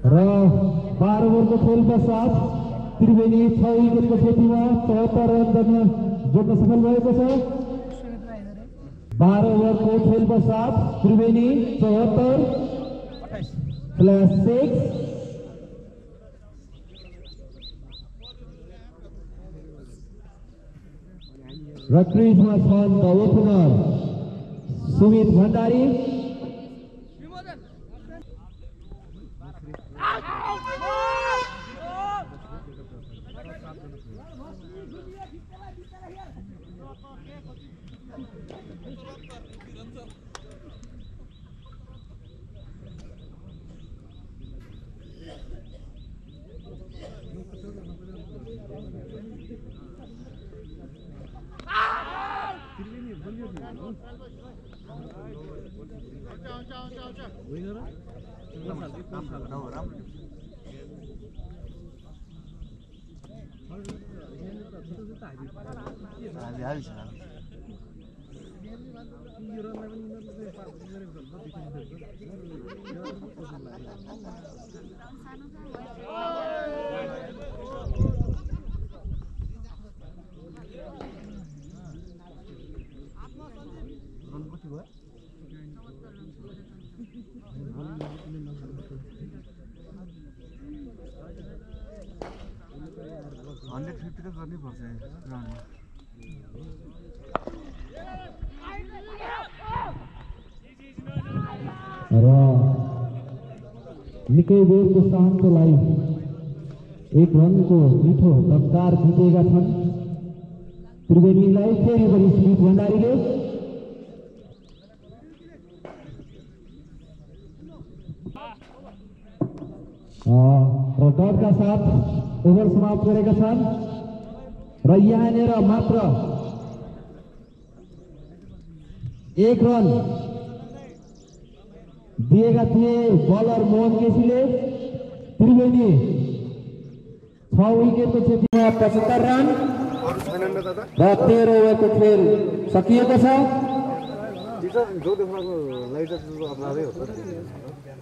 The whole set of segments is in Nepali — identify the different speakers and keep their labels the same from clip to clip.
Speaker 1: र 12 ओभरको खेल पश्चात त्रिवेणी 6 विकेटको क्षतिमा 74 रन गर्न जोड्न सफल भएको छ। 12 ओभरको खेल पश्चात त्रिवेणी 74 प्लस 6 र क्रिजमा छन् द ओपनर सुमित भण्डारी, निकै बेरको शान्तलाई एक रनको मिठो टक्कर जितेका छन्। त्रिवेणीलाई फेरि पनि सुमित भण्डारीले र डटका साथ ओभर समाप्त गरेका छन् र यहाँनिर मात्र 1 रन दिएका थिए बलर मोहन केसीले। त्रिवेणी 6 विकेटको क्षतिमा 75 रन र 13 ओभरको खेल सकिएको छ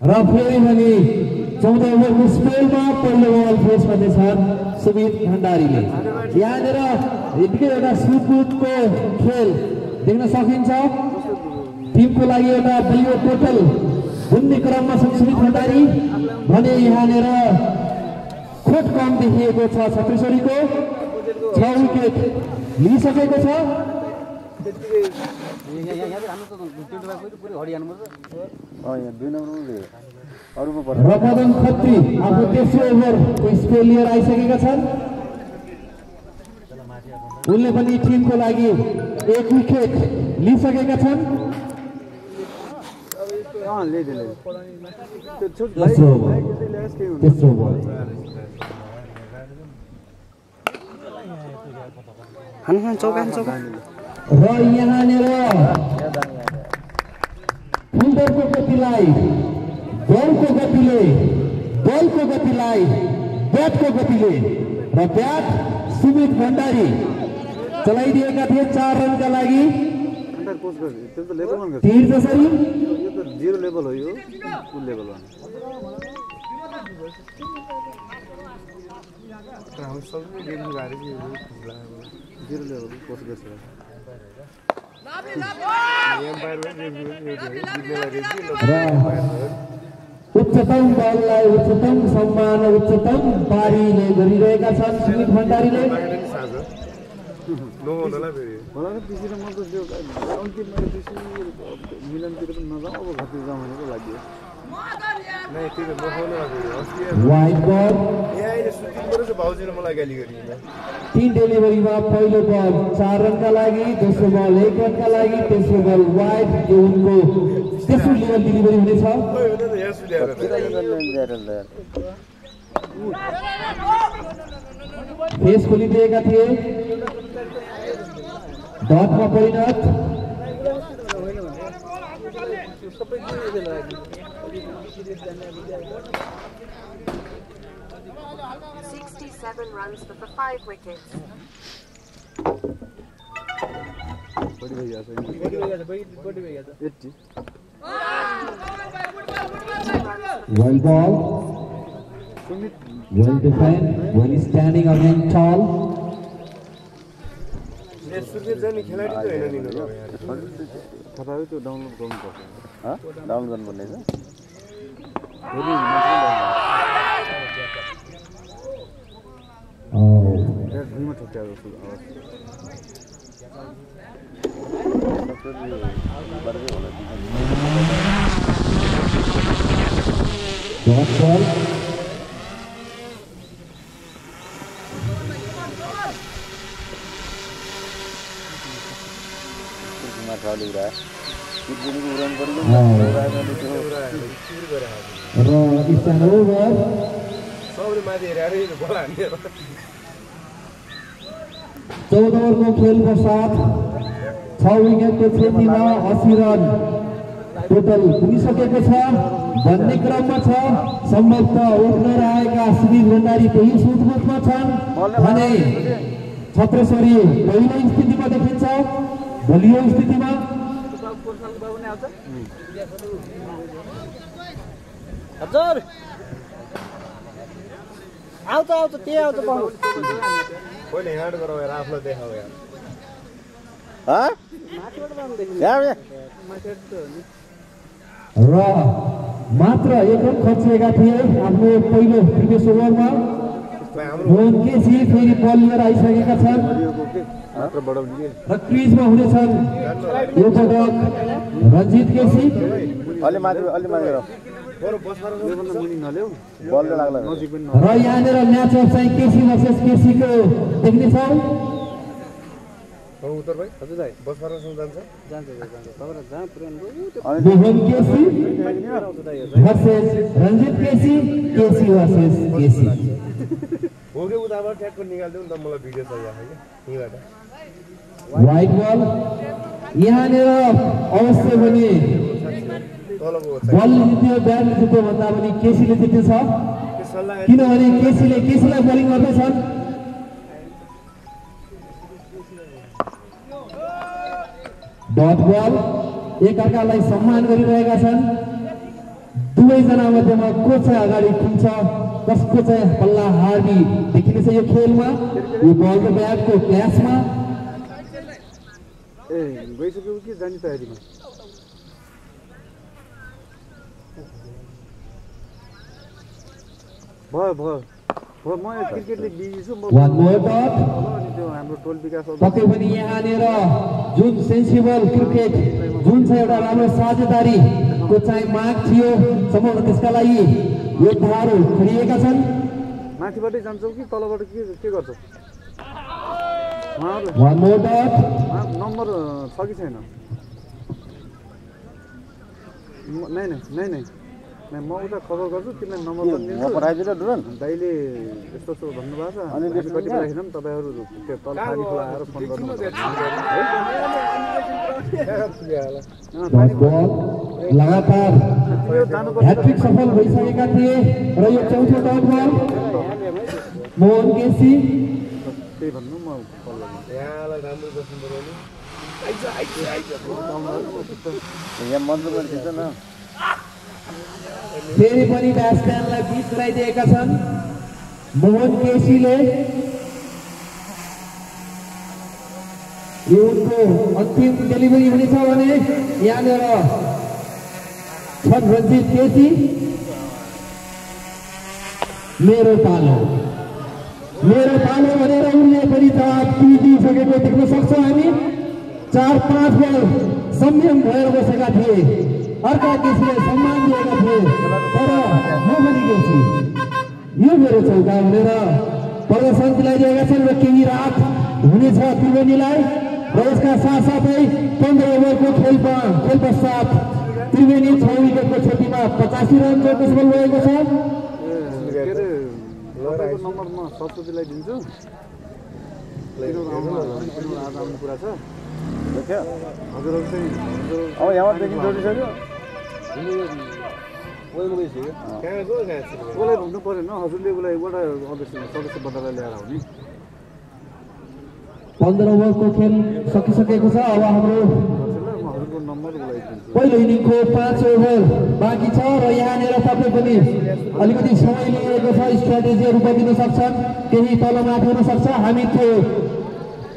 Speaker 1: र फेरि पनि 14 ओभरको स्पेलमा पहिलो बल फेस गर्नेछन् सुमित भण्डारीले। यहाँनिर एउटा सुटबुटको खेल देख्न सकिन्छ। टिमको लागि एउटा बलियो टोटल बुन्ने क्रममा छन् सुमित भण्डारी भने यहाँनिर खोट कम देखिएको छ। छत्तीसगढीको 6 विकेट लिइसकेको छ। र मदन खत्री आफ्नो तेस्रो ओभरको स्पेल लिएर आइसकेका छन्। उनले पनि टिमको लागि 1 विकेट लिइसकेका छन्। तेस्रो ओभर र यहाँनिर फिल्डरको गतिलाई बलको गतिलाई ब्याटको गतिले र ब्याट सुमित भण्डारी चलाइदिएका थिए 4 रनका लागि। तीर जसरी
Speaker 2: जीरो लेभल हो यो फुल लेभल हो हम सबले गेम गाडी जीरो लेभल कोर्स गर्छ
Speaker 1: उच्चतम बललाई उच्चतम सम्मान उच्चतम पारीले गरिरहेका छन् सुमित भण्डारीले।
Speaker 2: मलाई पिसीले म त त्यो अन्तिम मैले पिसी मिलनतिर पनि नजाऊ अब घटी जाऊ भनेको लाग्यो नै त्यो बखाउनु लाग्यो अस्ति
Speaker 1: वाइड बल
Speaker 2: यहाँ अहिले सुटिङ गरेछ भाउजीले मलाई गाली गरिदिन्छ।
Speaker 1: 3 डेलिभरीमा पहिलो बल 4 रनका लागि, दोस्रो बल 1 रनका लागि, तेस्रो बल वाइड जो उनको तेस्रो लेभल डेलिभरी हुनेछ। फेस खोलिदिएका थिए डटमा परिणत
Speaker 3: 67 runs for the 5 wickets.
Speaker 2: बड़ी भैया से
Speaker 3: 80 runs
Speaker 1: Well ball.
Speaker 2: Sumit
Speaker 1: Well defend. Well standing again tall.
Speaker 2: Surkhet जाने खेलाडी त होइन नि खतरा त्यो डाउनलोड गर्नुपर्छ डाउनलोड गर्नुपर्ने छ
Speaker 1: Oh.
Speaker 2: भुइँमा ठोक्क्याएको छु
Speaker 1: Dot ball. It's an over. चौध ओभरको खेलको साथ 6 विकेटको क्षतिमा 80 रन टोटल पुगिसकेको छ भन्ने क्रममा छ। सम्भवतः उठ्न आएका सुमित भण्डारी त्यही सुटबुटमा छन् भने छत्रसरी पहिलो स्थितिमा देखिन्छ बलियो स्थितिमा।
Speaker 4: हजुर आउँछ आउँछ त्यही आउँछ पाउनु
Speaker 2: पहिले ह्यान्ड गरौ यार आफूलाई देखाऊ यार
Speaker 1: र मात्र एक रन खर्चिएका थिए आफ्नो पहिलो प्रिभियस ओभरमा। मोहन केसी फेरि बल लिएर आइसकेका छन् र क्रिजमा हुनेछन् यो पटक रञ्जित केसी। र यहाँनिर म्याचअप चाहिँ केसी भर्सेस केसीको देख्नेछौँ। Mohan KC versus Ranjit KC, KC versus KC.
Speaker 2: होगे उताबाट ट्याकको निकाल्दिउँ न त मलाई भिडियो चाहिएको छ कि यहीँबाट
Speaker 1: वाइड बल यहाँनिर अवश्य पनि बल जित्यो ब्याट जित्यो भन्दा पनि केसीले जित्नेछ किनभने केसीलाई बलिङ गर्दैछन्। डट बल एकअर्कालाई सम्मान गरिरहेका छन्। दुवैजना मध्येमा को चाहिँ अगाडि खुल्छ कसको चाहिँ पल्ला हार्दी देखिनेछ यो खेलमा यो बल र ब्याटको क्ल्यासमा।
Speaker 2: ए गइसक्यो कि जाने तयारीमा भयो म क्रिकेटले बिजी छु
Speaker 1: वान मोर डट
Speaker 2: त्यो हाम्रो टोल विकास
Speaker 1: पक्कै पनि यहाँनिर जुन सेन्सिबल क्रिकेट जुन चाहिँ एउटा राम्रो साझेदारीको चाहिँ माग थियो सम्भवतः त्यसका लागि योद्धाहरू खडिएका छन्।
Speaker 2: माथिबाटै जान्छौ कि तलबाट के गर्छौ
Speaker 1: वान मोर डट
Speaker 2: नम्बर छ कि छैन नै म उता खबर गर्छु तिमीलाई नम्बर दिन्छु दाइले यस्तो भन्नुभएको छ अनि कति बेलाखेर पनि तपाईँहरू त्यो तल खाली खोला आएर फोन गर्नु
Speaker 1: लगातार ह्याट्रिक सफल भइसकेका थिए र यो चौथो डट बल मोहन केसी।
Speaker 2: त्यही भन्नु म कल गर्छु यहाँलाई राम्रो बस्नु पर्यो नि
Speaker 1: फेरि पनि ब्याट्सम्यानलाई बिट गराइदिएका छन् मोहन केसीले। यो उनको अन्तिम डेलिभरी हुनेछ भने यहाँनिर छन् रञ्जित केसी। मेरो पालो भनेर उनले पनि जवाब दिइसकेको देख्न सक्छौँ हामी। 4-5 बल संयम भएर बसेका थिए अर्का केसीले सम्मान दिएका थिए तर म पनि केसी यो मेरो चौका भनेर प्रदर्शन दिलाइदिएका छन् र केही राहत हुनेछ त्रिवेणीलाई। र यसका साथसाथै 15 ओभरको खेल पश्चात त्रिवेणी 6 विकेटको क्षतिमा 85 रनको विस्फल भएको छ।
Speaker 2: नम्बर म सरस्वतीलाई दिन्छु आज आउने कुरा छ हजुरहरू चाहिँ उसलाई भन्नु परेन हजुरले उसलाई एउटा सदस्य बदललाई ल्याएर आउने।
Speaker 1: 15 ओभरको खेल सकिसकेको छ। अब हाम्रो
Speaker 2: म हजुरको नम्बर उसलाई दिन्छु
Speaker 1: पहिलो इनिङको 5 ओभर बाँकी छ र यहाँनिर तपाईँ पनि अलिकति समय लिएको छ स्ट्राटेजीहरू बदलिन सक्छन् केही तलमाथि हुन सक्छ हामी त्यो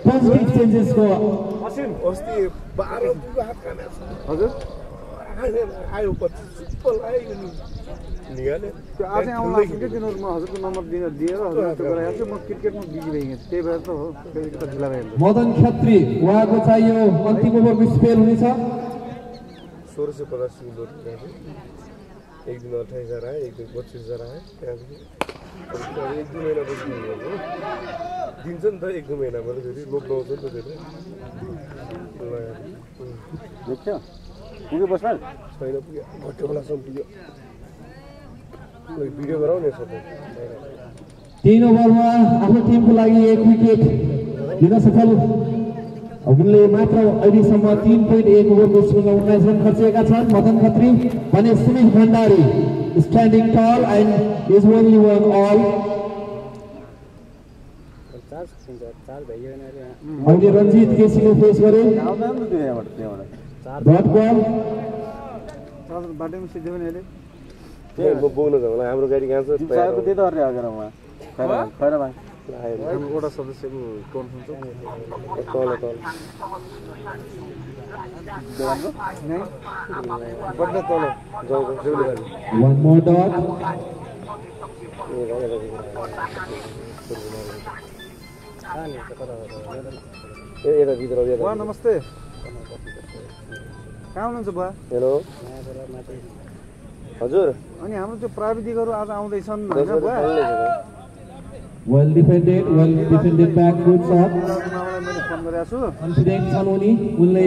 Speaker 1: पोजिटिभ चेन्जेसको
Speaker 2: अस्ति 12 हजुर आयो 25 सुपर आयो निगाले त्यो आज आउन लाग्छ के दिनहरु म हजुरको नम्बर दिएर हजुरले त्यो गराएको छु म क्रिकेटमा बिजी भएँ त्यही भएर त हो फेरि त ढिला भयो
Speaker 1: मदन खत्री उहाँको चाहिँ यो अन्तिम ओभरको स्पेल हुनेछ
Speaker 2: 1650 किलो एक दिन 28,000 आयो एक दिन 25,000 आयो त्यहाँदेखि एक दुई महिना पछि दिन्छ नि त एक दुई महिना मैले फेरि लोप लाउँछ नि त त्यसले देख्यो पुग्यो बस्न छैन पुग्यो घट्योलासम्म पुग्यो भिडियो गराउने छ
Speaker 1: 3 ओभरमा आफ्नो टिमको लागि 1 विकेट दिन सफल उनले मात्र अहिलेसम्म 3.1 ओभरको स्कोरमा 19 रन खर्चेका छन् मदन खत्री भने Sumit Bhandari standing tall and is only one all अहिले रञ्जित केसीले फेस गरे डट बल
Speaker 2: बाटोमा सिद्धि पनि अहिले बोल्न छ होला हाम्रो गाडी कहाँ छ सायद त्यही त अरे आगर उहाँ खैर भाइ वडा सदस्यको टोन हुन्छ तल नै बड्ड तल जाऊ जेउले गाडी
Speaker 1: one more dot
Speaker 2: यता भित्र बुवा नमस्ते कहाँ हुनुहुन्छ बुवा हेलो हजुर अनि हाम्रो त्यो प्राविधिकहरू आज आउँदैछन् हैन बुवा
Speaker 1: well defended back good shot
Speaker 2: मैले फोन गरेको छु
Speaker 1: कन्फिडेन्ट छन् उनी उनले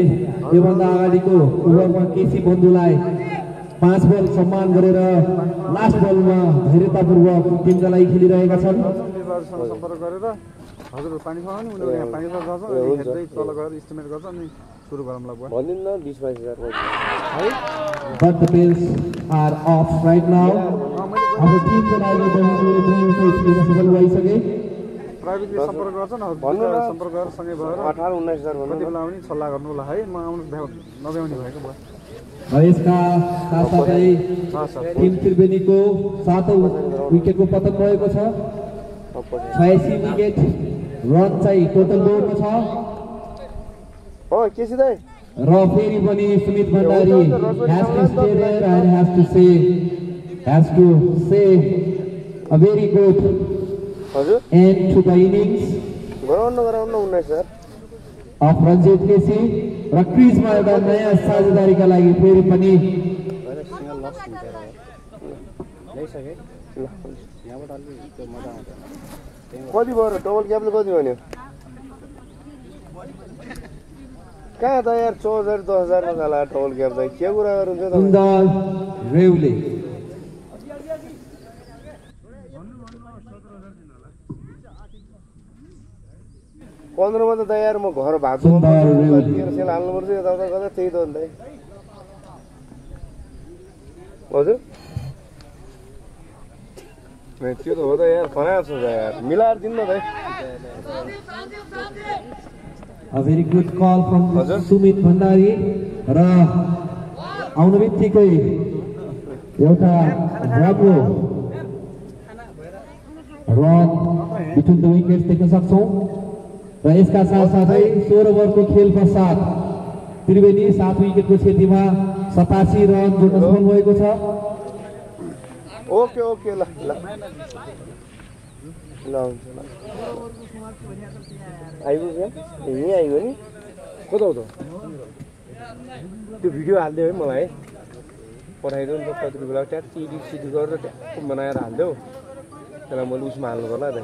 Speaker 1: योभन्दा अगाडिको ओभरमा केसी बन्धुलाई 5 बल सम्मान गरेर लास्ट बलमा धैर्यतापूर्वक टिमका लागि खेलिरहेका छन्
Speaker 2: सम्पर्क गरेर हजुर पानी खाउँ नि उनीहरु यहाँ पानी खाउँ गर्छ हेर्दै तल गएर इस्टिमेट गर्छ अनि सुरु गरौँला बुवा भन्दिन न 20-22,000 है
Speaker 1: but the bills are off right now हाम्रो टिमको लागि बन्धुले 2 विकेट लिन सफल भइसके
Speaker 2: प्राइभेटले सम्पर्क गर्छ न सम्पर्क गरेर सँगै भएर 18-19,000 भन्नु कति बेला आउने सल्लाह गर्नु होला है म आउनु नभ्याउने भएको बुवा
Speaker 1: र यसका साथसाथै टिम त्रिवेणीको 7औं विकेटको पतन भएको छ 86 विकेट रन चाहिँ टोटल बोर्डमा छ
Speaker 2: हो केसी दाइ
Speaker 1: र फेरि पनि Sumit Bhandari has to stay there and has to say a very good
Speaker 2: हजुर
Speaker 1: end to the innings
Speaker 2: गराउन 19,000
Speaker 1: of रञ्जित केसी र क्रिजमा एउटा नयाँ साझेदारीका लागि फेरि पनि
Speaker 2: कति भयो डबल क्यापले कति भन्यो कहाँ त यार 4,000 10,000 मा जाला डबल क्याप त के कुरा गर्नुहुन्छ त
Speaker 1: सुन्दर रेउले
Speaker 2: 15 मा त यार म घर भात सेल हाल्नु पर्छ यता उता गर्दा त्यही त हो नि त हजुर त्यो त हो त यार खनाएको छ यार मिलाएर दिनु न त
Speaker 1: A very good call from Sumit Bhandari र आउनु बित्तिकै एउटा राम्रो रन बिट्विन द विकेट्स देख्न सक्छौं र यसका साथसाथै 16 ओभरको खेल पश्चात त्रिवेणी 7 विकेटको क्षतिमा 87 रन जोड्न सफल भएको छ
Speaker 2: ओके ओके ल ल ल आइपुग्यो यही आइगयो नि कता हो त त्यो भिडियो हाल्दियो है मलाई पठाइदियो नि त कति बेला ट्याक्क सिडी गरेर ट्याक्क बनाएर हाल्दियो त्यसलाई मैले उसमा हाल्नु पर्ला त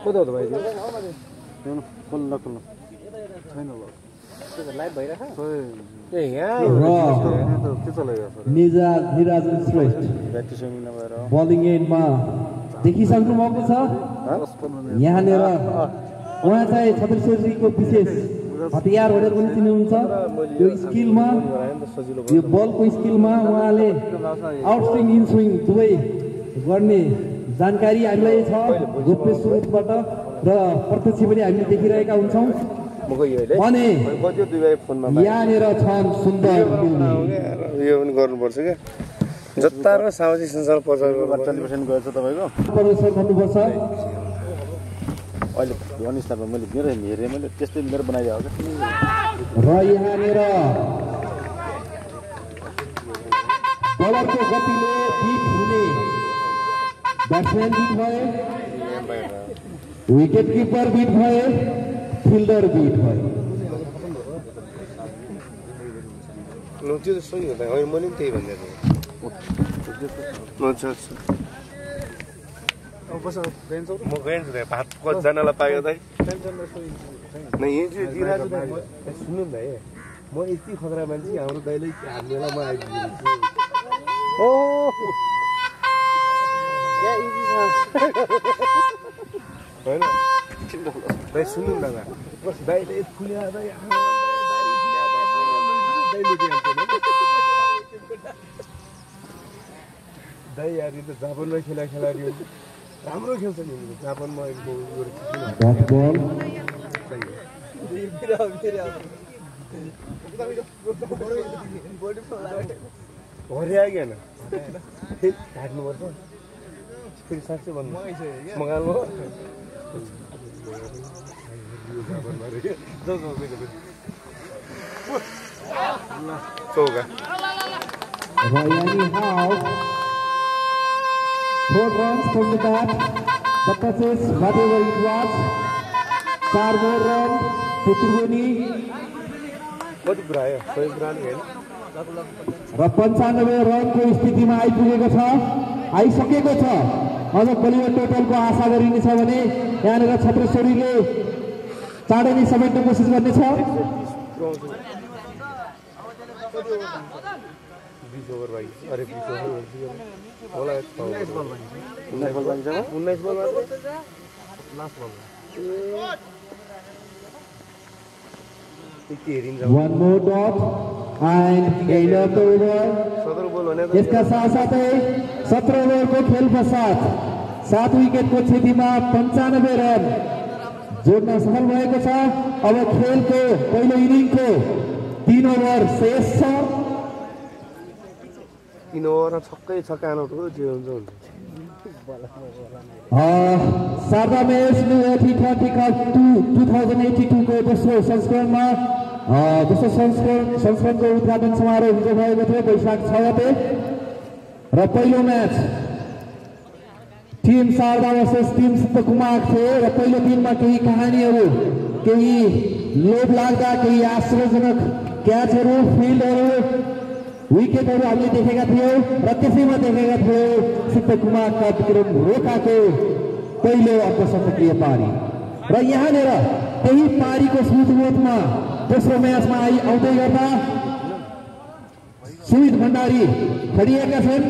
Speaker 2: कता हो त भाइ खोल्नु खोल्नु छैन लाइभ भइरहेको ए यहाँ
Speaker 1: निराजन श्रेष्ठ बलिङ एन्डमा देखिसक्नु भएको छ यहाँनिर उहाँ चाहिँ छत्रश्रेष्ठीको विशेष हतियार भनेर पनि चिन्नुहुन्छ यो स्किलमा यो बलको स्किलमा उहाँले आउटस्विङ इनस्विङ दुवै गर्ने जानकारी हामीलाई छ गोप्य स्रोतबाट र प्रत्यक्ष पनि हामीले देखिरहेका हुन्छौँ अनि
Speaker 2: कति दुई भाइ फोनमा
Speaker 1: यहाँनिर छन् सुन्दर
Speaker 2: यो पनि गर्नुपर्छ क्या जता र सामाजिक सञ्जाल प्रचार 40% गएछ तपाईँको
Speaker 1: प्रदर्शन गर्नुपर्छ
Speaker 2: अहिले भनि स्तरमा मैले हेरेँ मैले त्यस्तै मेरो बनाइदिएको
Speaker 1: र यहाँनिर बलरको गतिले बिट हुने ब्याट्सम्यान बिट भए विकेट किपर बिट भए फिल्डर बिट भए
Speaker 2: त्यो त सही हो त होइन मैले पनि त्यही भनिदिएको अच्छा म गएँ भात कतिजनालाई पायो दाइ सुन्नु न भाइ म यति खतरा मान्छे हाम्रो दाइले हाल्नेलाई म आइदिन्छु होइन दाइ सुन्नु न दाइले फुल्या दाइ दाइ यार यो त जापानमा खेलाडी हो राम्रो खेल्छ नि जापानमा हरिआएन ढाक्नुपर्छ फेरि साँच्चै भन्नु मगाल्नु चौका
Speaker 1: Four runs from the bat. The catches, whatever it was. 4 more runs to Triveni.
Speaker 2: कति कुरा आयो 100 कुरा नि हैन
Speaker 1: र 95 रनको स्थितिमा आइपुगेको छ आइसकेको छ अझ बलिउड टोटलको आशा गरिनेछ भने यहाँनिर छत्रेश्वरीले चाँडै नै समेट्ने कोसिस गर्नेछ
Speaker 2: 20 ओभर भाइ अरे 20 ओभर होला 19 बल बाँकी 19 बल last ball
Speaker 1: One more dot and end of the over. यसका साथसाथै 17 ओभरको खेल पश्चात 7 विकेटको क्षतिमा 95 रन जोड्न सफल भएको छ। अब खेलको पहिलो इनिङको 3 ओभर शेष छ।
Speaker 2: 3 ओभर छक्कै छक्का आउट हो जे हुन्छ
Speaker 1: शारदा मेयर्स T20 कप 2082 को दोस्रो संस्करणको उद्घाटन समारोह हिजो भएको थियो वैशाख 6 गते र पहिलो match team Sharda versus team Siddhakumar थियो र पहिलो दिनमा केही कहानीहरू केही लोभ लाग्दा केही आश्चर्यजनक क्याचहरू फिल्डहरू विकेटहरू हामीले देखेका थियौं र त्यसैमा देखेका थियौं सिद्धकुमारका विक्रम रोकाको पहिलो अर्धशतकीय पारी र यहाँनिर त्यही पारीको सुरुवातमा दोस्रो म्याचमा आउँदै गर्दा सुमित भण्डारी खडिएका छन्।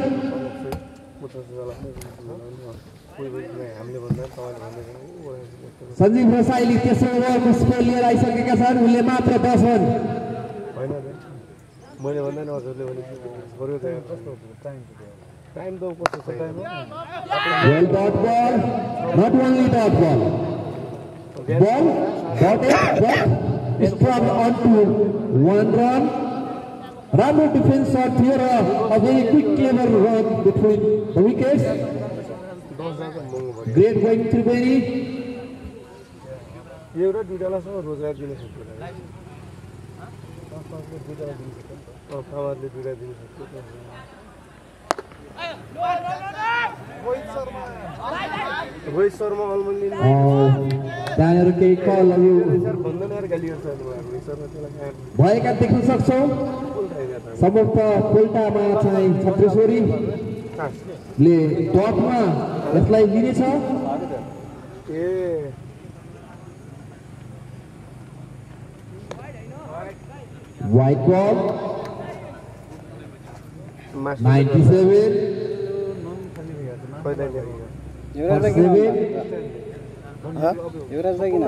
Speaker 1: सञ्जीव रसाइली तेस्रो ओभरको स्पेल लिएर आइसकेका छन् उनले मात्र 10 रन
Speaker 2: मैले भन्दा नि हजुरले भने गऱ्यो त टाइम त कस्तो छ time
Speaker 1: well dot ball not only dot ball dotted struck onto 1 run राम्रो डिफेन्स शट थियो र a very quick clever run between the wickets great going Triveni
Speaker 2: एउटा दुईटालाई सबै रोजगार दिन सक्यो कामले दुईटा दिन सक्यो रोहित शर्मा अलमन्डी
Speaker 1: त्यहाँनिर केही कलहरू भएका देख्न सक्छौँ सम्भवतः पोल्टामा चाहिँ छत्रेश्वरीले डटमा यसलाई लिनेछ White ball 97
Speaker 4: युवराज भाइ किन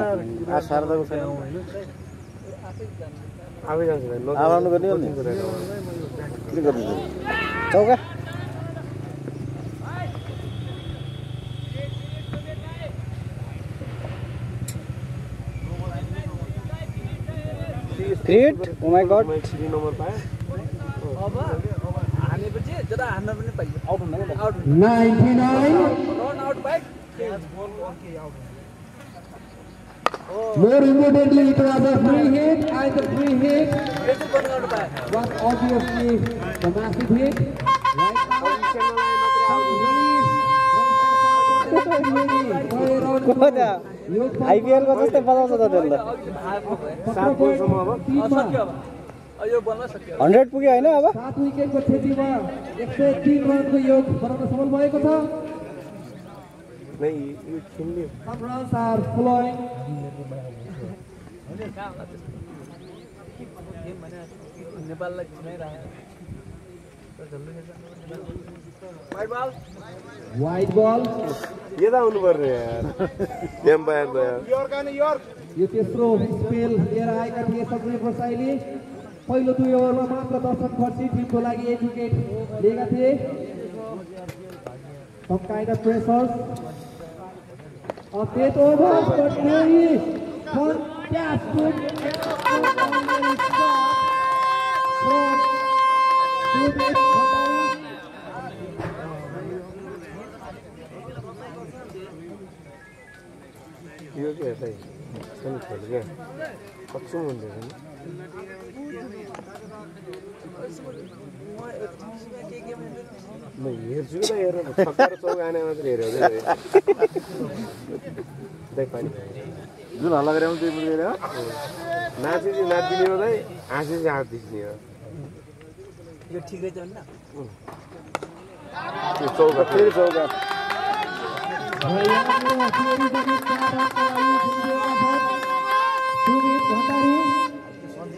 Speaker 4: शारदाको छैन आउनु गर्ने हो नि के गर्नु चौका Great. Oh my god.
Speaker 2: 3 number पाए
Speaker 5: अब हानेपछि जता हान्न पनि पाइयो आउट हुँदैन out
Speaker 1: 99
Speaker 5: run out bike
Speaker 1: More importantly, it was a free hit, and the free hit
Speaker 5: बेसी पनि आउट पाए
Speaker 1: was obviously the massive hit.
Speaker 4: IPL को जस्तै बजाउँछ त त्यसले
Speaker 2: 7 गोलसम्म अब
Speaker 5: सक्यो अब यो बल्ल सक्यो
Speaker 4: 100 पुग्यो हैन अब
Speaker 1: 7 विकेटको क्षतिमा 103 रनको योग बनाउन सफल भएको छ।
Speaker 2: नै यो खेल्ने
Speaker 1: Some runs are flowing.
Speaker 5: नेपाललाई चिनाइरहेको वाइड बल
Speaker 1: Wide ball.
Speaker 2: यता आउनु पर्ने यार एम्पायर त यार
Speaker 1: यो तेस्रो स्पेल लिएर आएका थिए सग्रेव बसाइली। पहिलो 2 ओभरमा मात्र 10 रन खर्ची टिमको लागि 1 विकेट लिएका थिए। Some kind of pressures. A great over, but very fantastic extraordinary shot from Sumit Bhandari.
Speaker 2: यो के है सनी खेल के कच्चो हुँदैन म हेर्छु त हेर छक्का र चौका आने मात्र हेर्यो देख पानी जुन हल्ला गरे आउँछ त्यो हेर नाचे चाहिँ नाच्दिने हो दाइ हाँसे चाहिँ हाँस दिने हो
Speaker 5: यो ठिक रहेछ नि
Speaker 2: त्यो चौका फेरि चौका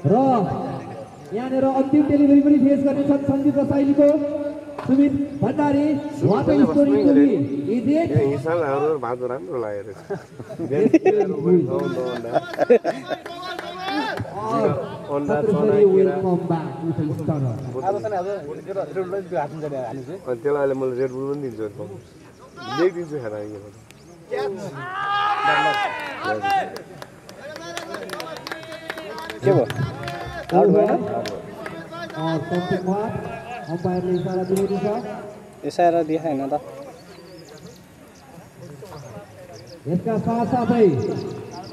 Speaker 1: र यहाँनिर अन्तिम डेलिभरी पनि फेस गर्नेछन् सञ्जीव रसाइलीको सुमित भण्डारी उहाँको स्टोरी
Speaker 2: हिसाब हाम्रो भात राम्रो लाग्यो त्यसलाई अहिले मैले रेड बुल पनि दिन्छु लेखिदिन्छु खाना
Speaker 4: के भयो आउट भएन
Speaker 1: अम्पायरले इसारा दिएको छ
Speaker 4: इसारा देखाएन त
Speaker 1: यसका साथसाथै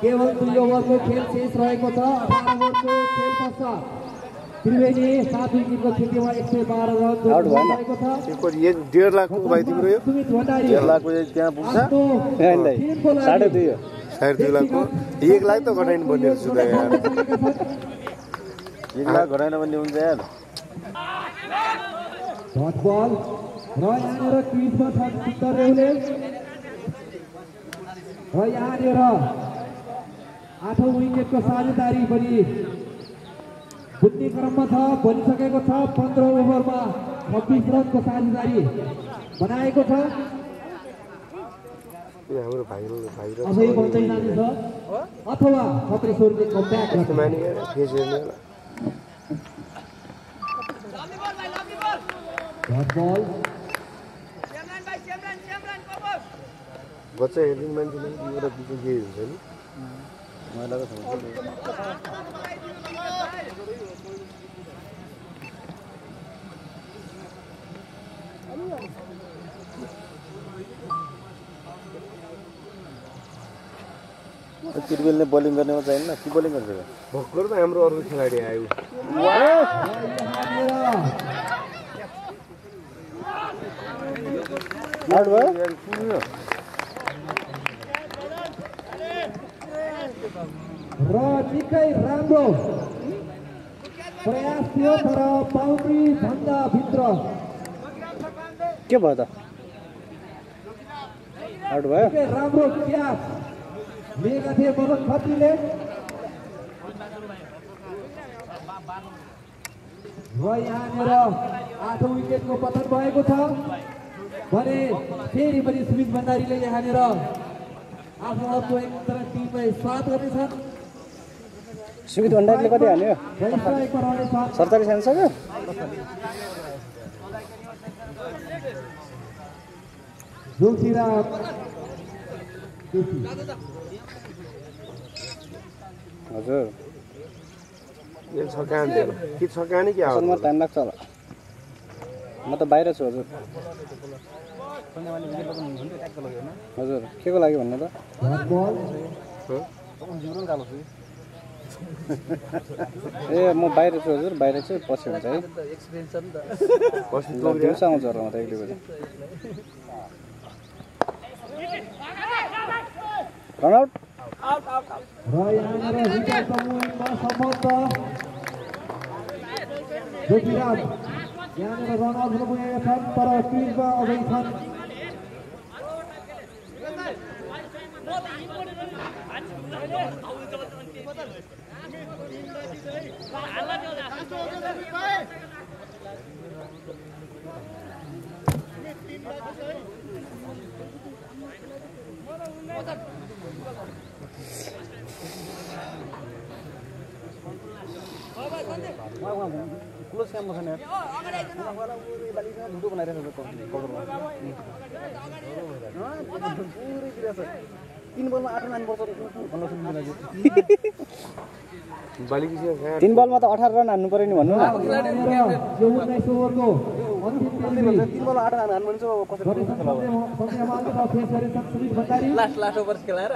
Speaker 1: केवल 2 ओभरको खेल शेष रहेको छ। 18 ओभरको खेल पश्चात त्रिवेणी 7 विकेटको क्षतिमा 112 रन जोडिएको छ।
Speaker 2: 1.5 लाख भाइ तिम्रो यो
Speaker 1: सुमित भण्डारी
Speaker 2: 1.5 लाख त्यहाँ पुग्छ
Speaker 4: हैन दाइ 2.5 हो
Speaker 2: 2.5 लाखको 1 लाख त घटाइनु पर्ने छु त यार 1 लाख घटाइन भन्ने हुन्छ यार
Speaker 1: डट बल र यहाँनिर क्रिजमा छ सुन्दर रेउले र यहाँनिर 8औं विकेटको साझेदारी पनि बुझ्ने क्रममा छ बनिसकेको छ। 15 ओभरमा 26 रनको साझेदारी बनाएको छ।
Speaker 2: हाम्रो भाइ
Speaker 1: अझै बन्दै जानेछ अथवा खत्रेश्वरले कमब्याक गर्छ। डट बल
Speaker 2: बच्चा हेर्ने मान्छेले एउटा बिचमा के हुन्छ नि मलाई त
Speaker 4: तिरवेलले बोलिङ गर्ने मात्र हैन के बोलिङ गर्छ
Speaker 2: भक्कर त हाम्रो अर्को खेलाडी आयो
Speaker 4: आउट भयो
Speaker 1: र निकै राम्रो प्रयास थियो तर बाउन्ड्री भन्दा भित्र
Speaker 4: के भयो त आउट भयो
Speaker 1: निकै राम्रो क्याच लिएका थिए मदन खत्रीले र यहाँनिर 8औं विकेटको पतन भएको छ भने फेरि पनि सुमित भण्डारीले यहाँनिर आफ्नो अर्को एकतर्फ टिमलाई स्वागत गर्नेछन्।
Speaker 4: सुमित भण्डारीले कति हान्यो 47 हान्छ सक्यो
Speaker 1: जोशीराम
Speaker 4: हजुर
Speaker 2: यो छकान दिएन कि छकाने कि
Speaker 4: असलमा टाइम लाग्छ होला म त बाहिर छु हजुर हजुर के को लागि भन्नु त ए म बाहिर छु हजुर बाहिर चाहिँ पछि हुन्छ है दिउँसो आउँछ होला म त 1-2 बजे रन आउट
Speaker 1: र यहाँनिर विजय समूहमा सम्बन्ध ज्योतिराज यहाँनिर रन आउट हुन पुगेका छन् तर क्रिजमा अझै छन्
Speaker 4: क्लोज क्याम्प छैन यार भिडियो बनाइरहेको छ 3 बलमा 8 रन पर्छ भन्नु सुन्नु 3 बलमा त 18 रन हान्नु पर्यो नि भन्नु न
Speaker 1: यो 19 ओभरको अन्तिम
Speaker 4: 3 बल 8 रन हान्नु चाहिँ कसरी
Speaker 5: लास्ट ओभर खेलाएर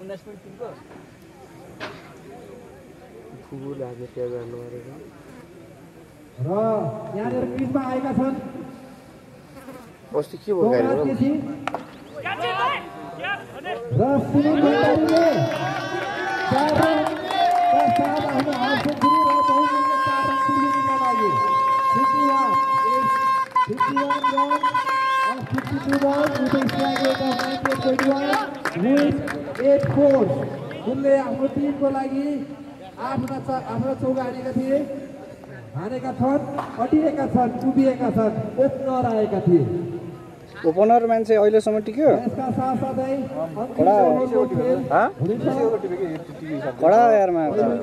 Speaker 5: 19 मिनेट 3 को
Speaker 2: फुल लाग्यो त्यहाँ गर्नु गरेको
Speaker 1: र यहाँनिर क्रिजमा आएका छन्
Speaker 2: अस्ति के भयो गाडी
Speaker 1: र सुनिल भण्डारीले 4 रन का साथ आफ्नो हाफ सेन्चुरी र बहुमूल्य 4 रन दिनका लागि 51 run of 52 balls with a strike rate of 98.1 with 8 fours उनले आफ्नो टिमको लागि आफ्नो चौका हानेका छन् अटिएका छन् उभिएका छन् ओपनर आएका थिए
Speaker 4: ओपनर मान्छे अहिलेसम्म टिक्यो
Speaker 1: यसका साथसाथै
Speaker 4: कडा यारमा
Speaker 2: यसलाई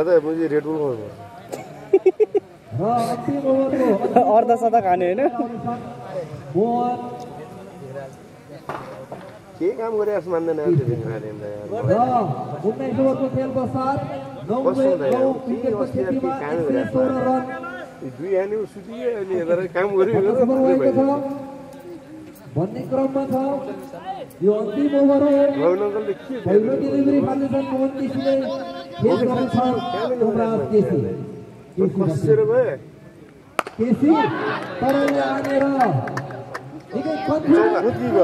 Speaker 2: त मुझे रेड बुल खुवाउनु
Speaker 1: र अन्तिम ओभरको
Speaker 4: अर्ध शतक हाने हैन
Speaker 1: मोहन
Speaker 2: के काम गरे जस्तो मान्दैन यार त्यो दिनखाले यार
Speaker 1: र 19 ओभरको खेल पश्चात 9 विकेटको क्षतिमा 116 रन
Speaker 2: दुई हानी सुतियो अनि हेरेर काम गर्यो
Speaker 1: भएको छ भन्ने क्रममा छ यो अन्तिम ओभर हो
Speaker 2: राहुल अंकलले के
Speaker 1: पहिलो डेलिभरी फाल्नेछन् मोहन केसीले खेल गर्नेछ युवराज केसी
Speaker 2: कसेर भयो
Speaker 1: केसी तर यहाँनिर निकै कन्फ्युज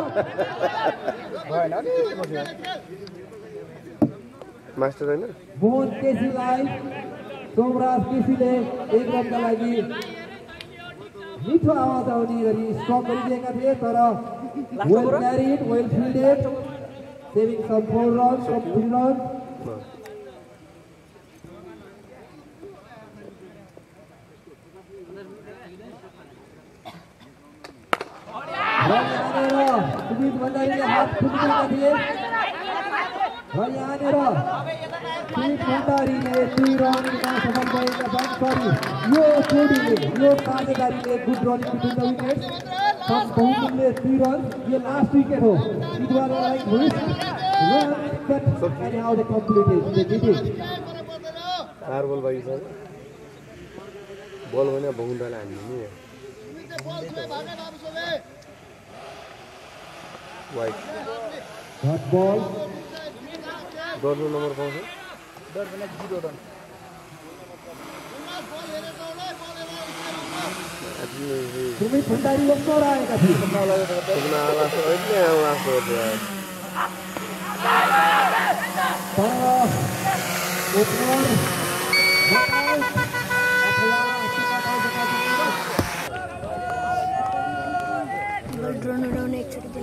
Speaker 2: मास्टर हैन
Speaker 1: मोहन केसीलाई युवराज केसीले 1 रनका लागि मिठो आवाज आउने गरी स्ट्रक गरिदिएका थिए तर well carried well fielded saving some 4 run from 3 run Sumit भण्डारीले हात फुटाएका थिए र यहाँनिर सुमित भण्डारीले 2 रनमा सफल भएका छन् सरी यो जोडीले यो साझेदारीले good running between the wickets बहुमूल्य 3 रन यो लास्ट विकेट हो it was like risk run but anyhow they completed they did it
Speaker 2: चार बल बाकी छ बल भने भौँदाले हान्ने नि वाइट
Speaker 1: डट बल
Speaker 2: दर्जन नम्बर पाउँछ
Speaker 5: डर भने 0 रन
Speaker 1: सुमित भण्डारी ओपनर आएका थिए
Speaker 6: ड्रोन उडाउने एकचोटि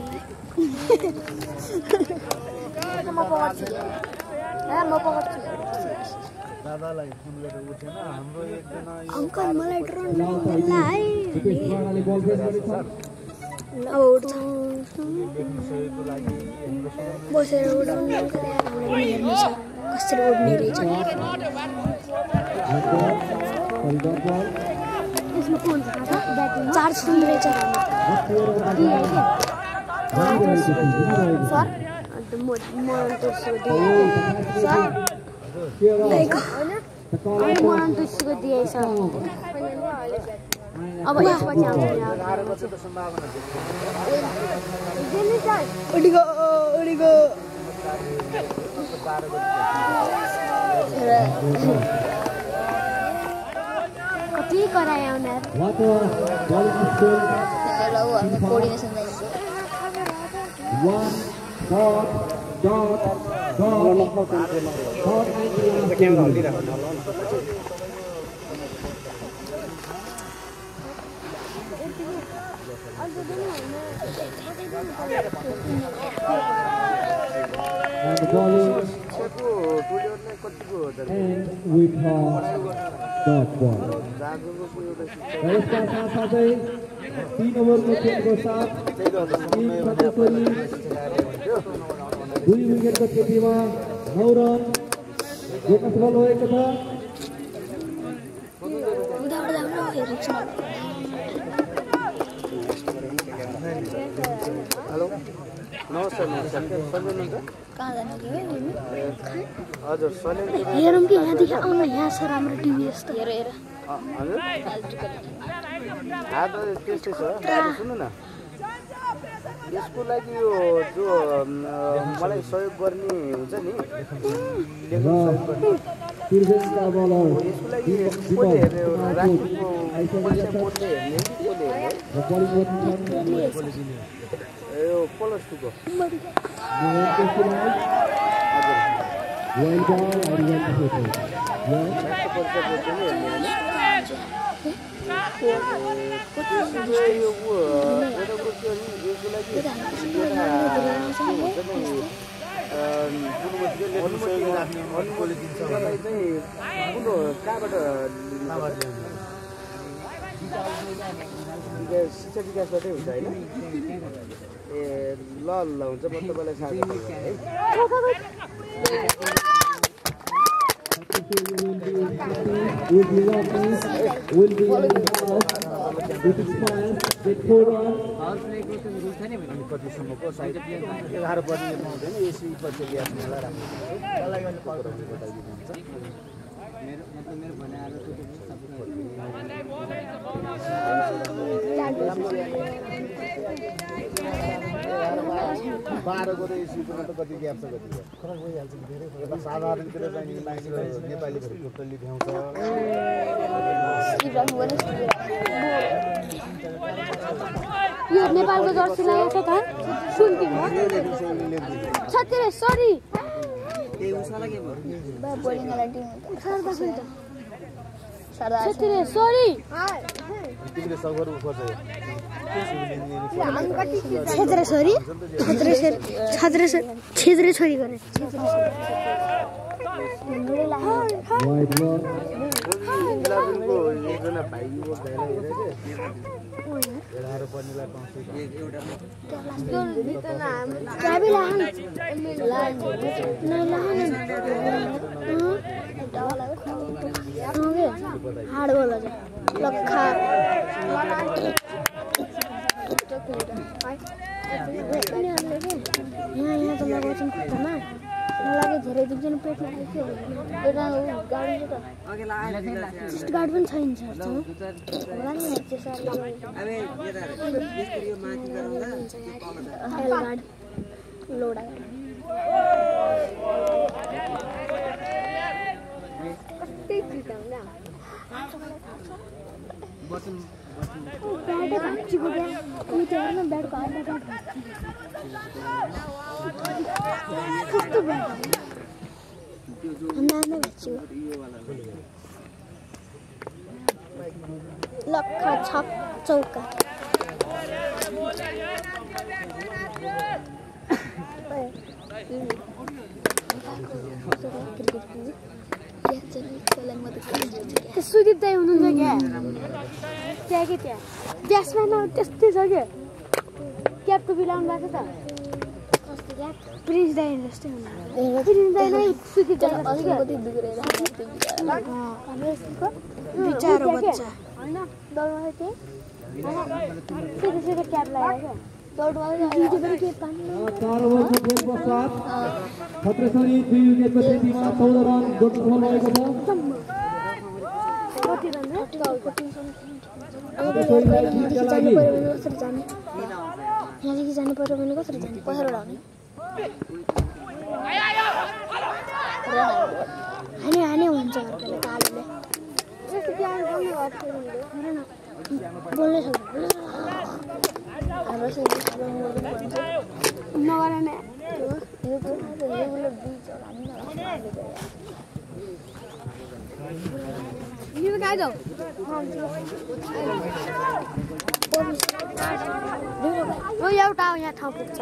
Speaker 6: म पकड्छु म पकड्छु
Speaker 5: दादालाई फोन गरेर उठेन हाम्रो एकजना
Speaker 6: अंकल मलाई ड्रोन उडाउनला है
Speaker 1: प्रणाली बल फेस गरेछ
Speaker 6: बसेर उडाउनु हेर्नु छ कसरी उड्ने रहेछ यसमा फोन चार्ज हुँदो रहेछ सर म त्यसको दिए सर अब यसपछि आउँछ कति कराए उनीहरू coordination
Speaker 1: And the ball is and with her dot ball. यसका साथसाथै 3 ओभरको खेलको साथ टिम सदस्यले 2 विकेटको क्षतिमा 9 रन सफल भएको छ।
Speaker 2: हेलो नमस्कार नमस्कार
Speaker 6: कहाँ जाने के
Speaker 2: हजुर सलेम
Speaker 6: हेरौँ कि यहाँदेखि आउन यहाँ छ राम्रो टिभी यस्तो हेर
Speaker 2: हजुर हात त्यस्तै छ सुन्नु न यसको लागि यो जो मलाई सहयोग गर्ने हुन्छ नि यसको लागि कसले हेर्ने राष्ट्रको बोर्डले हेर्ने यो प्लस 2 को शिक्षा विकासबाटै हुन्छ होइन ए ल ल हुन्छ म तपाईँलाई साथ दिन्छु है कतिसम्मको साइड 11 पर्ने हुँदैन एसी पछि ग्यास मेला राम्रो त्यसलाई अनि पक्राउनु बताइदिनुहुन्छ मेरो मतलब मेरो बनाएर बाह्रको त एसीकोमा त कति ग्याप छ कति फरक भइहाल्छ धेरै फरक साधारणतिर चाहिँ मान्छे नेपालीहरू टोटल्ली भ्याउँछ
Speaker 6: यो नेपालको जर्सी लागेको छ त सुन्दिनु छत्रे सरी
Speaker 5: ए उसलाई के भयो
Speaker 6: बोलिङ वाला टिम छत्रे सरी
Speaker 2: तिमीले सगर उखर्छ
Speaker 6: छेत्रे छोरी छेत्रे छोरी गरे
Speaker 2: इलेभेनको एकजना भाइ युवक भाइलाई हेरेको 11 पर्नेलाई पाउँछ
Speaker 6: हाड बोला लखा यहाँ त लगाउँछौँ खुट्टामा नलागे धेरै दुईजना पेटमा आइसक्यो एउटा गाडी छ त गाडी पनि छैन होला नि लोडा कति चिताउला बैट भाँचिको क्या उयो त्यो हेर्न ब्याटको हातमा ब्याट कस्तो ब्याट नामै भाँचियो लक्खा छप चौका सुदीप दाइ हुनुहुन्छ क्या त्यहाँ के त्यहाँ ब्याट्सम्यान त्यस्तै छ क्या क्याप त बिलाउनु भएको छ त प्रिन्स दाइ जस्तै हुनुहुन्छ प्रिन्स दाइ नै सुदीप दाइ बिचारो बच्चा होइन दलमा चाहिँ सिधै सिधै क्याप लगायो क्या
Speaker 1: 4 ओभरको खेल पश्चात खत्रेसरी 2 विकेटको क्षतिमा 14 रन जोड्नु भएको छ।
Speaker 6: यहाँदेखि जानु पर्यो भने कसरी जाने पछाडि आउने हाने हुन्छ कालोले बोल्नै सक्दैन एउटा यहाँ ठाउँ पुग्छ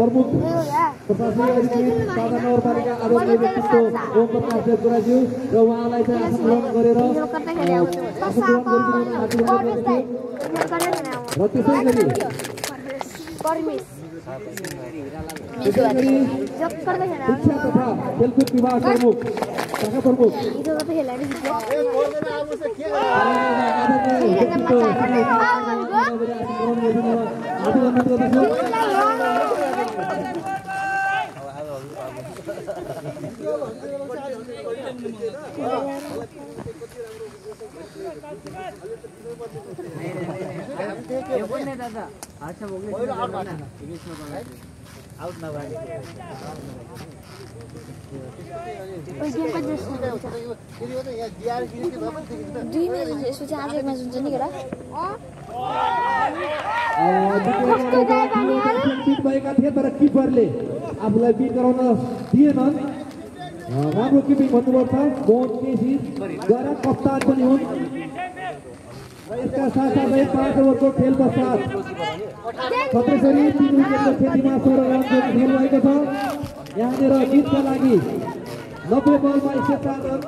Speaker 1: प्रमुख प्रशासनिक अधिकारी साधा नगरपालिका आदरणीय व्यक्तित्व ओम प्रकाश देवकोटाज्यू र उहाँलाई चाहिँ आसन ग्रहण गरेर र त्यसै गरी शिक्षा तथा खेलकुद विभाग प्रमुख शाखा प्रमुख भएका थिए तर किपरले आफूलाई बिट गराउन दिएनन्। राम्रो किपिङ भन्नुपर्छ मोहन केसी द्वारा कप्तान पनि हुन् र यसका साथसाथै 5 ओभरको खेल पश्चात खत्रेसरी 3 विकेटको क्षतिमा 16 रन खेल भएको छ। यहाँनिर जितका लागि 90 बलमा 104 रन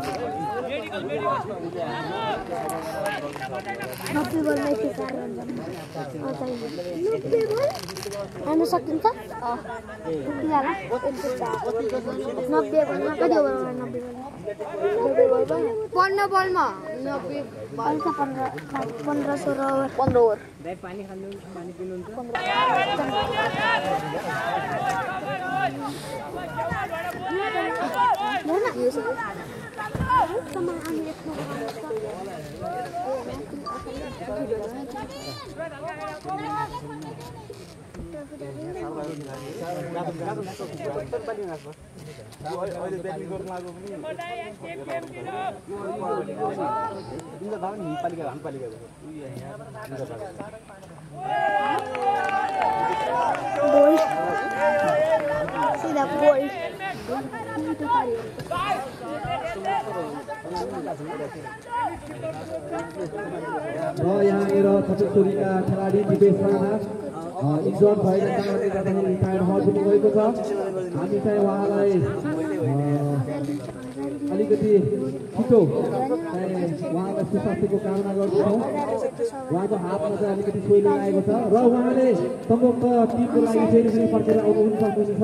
Speaker 6: हाल्नु सकिन्छ 15 बलमा 15-16 ओभर 15 ओभर पानी खानु पानी पिनुहुन्छ सीधा बोल्ड
Speaker 1: यहाँनिर छपचोरीका खेलाडी दिपेश राणा इन्जर्ड भएका कारणले गर्दाखेरि रिटायर्ड हल पनि गएको छ। हामी चाहिँ उहाँलाई अलिकति छिटो उहाँलाई सुस्वास्थ्यको कामना गर्दछौँ। उहाँको हातमा चाहिँ अलिकति सोही लागेको छ र उहाँले सम्भवतः टिमको लागि फेरि पनि फर्केर आउनु पनि सक्नुहुन्छ।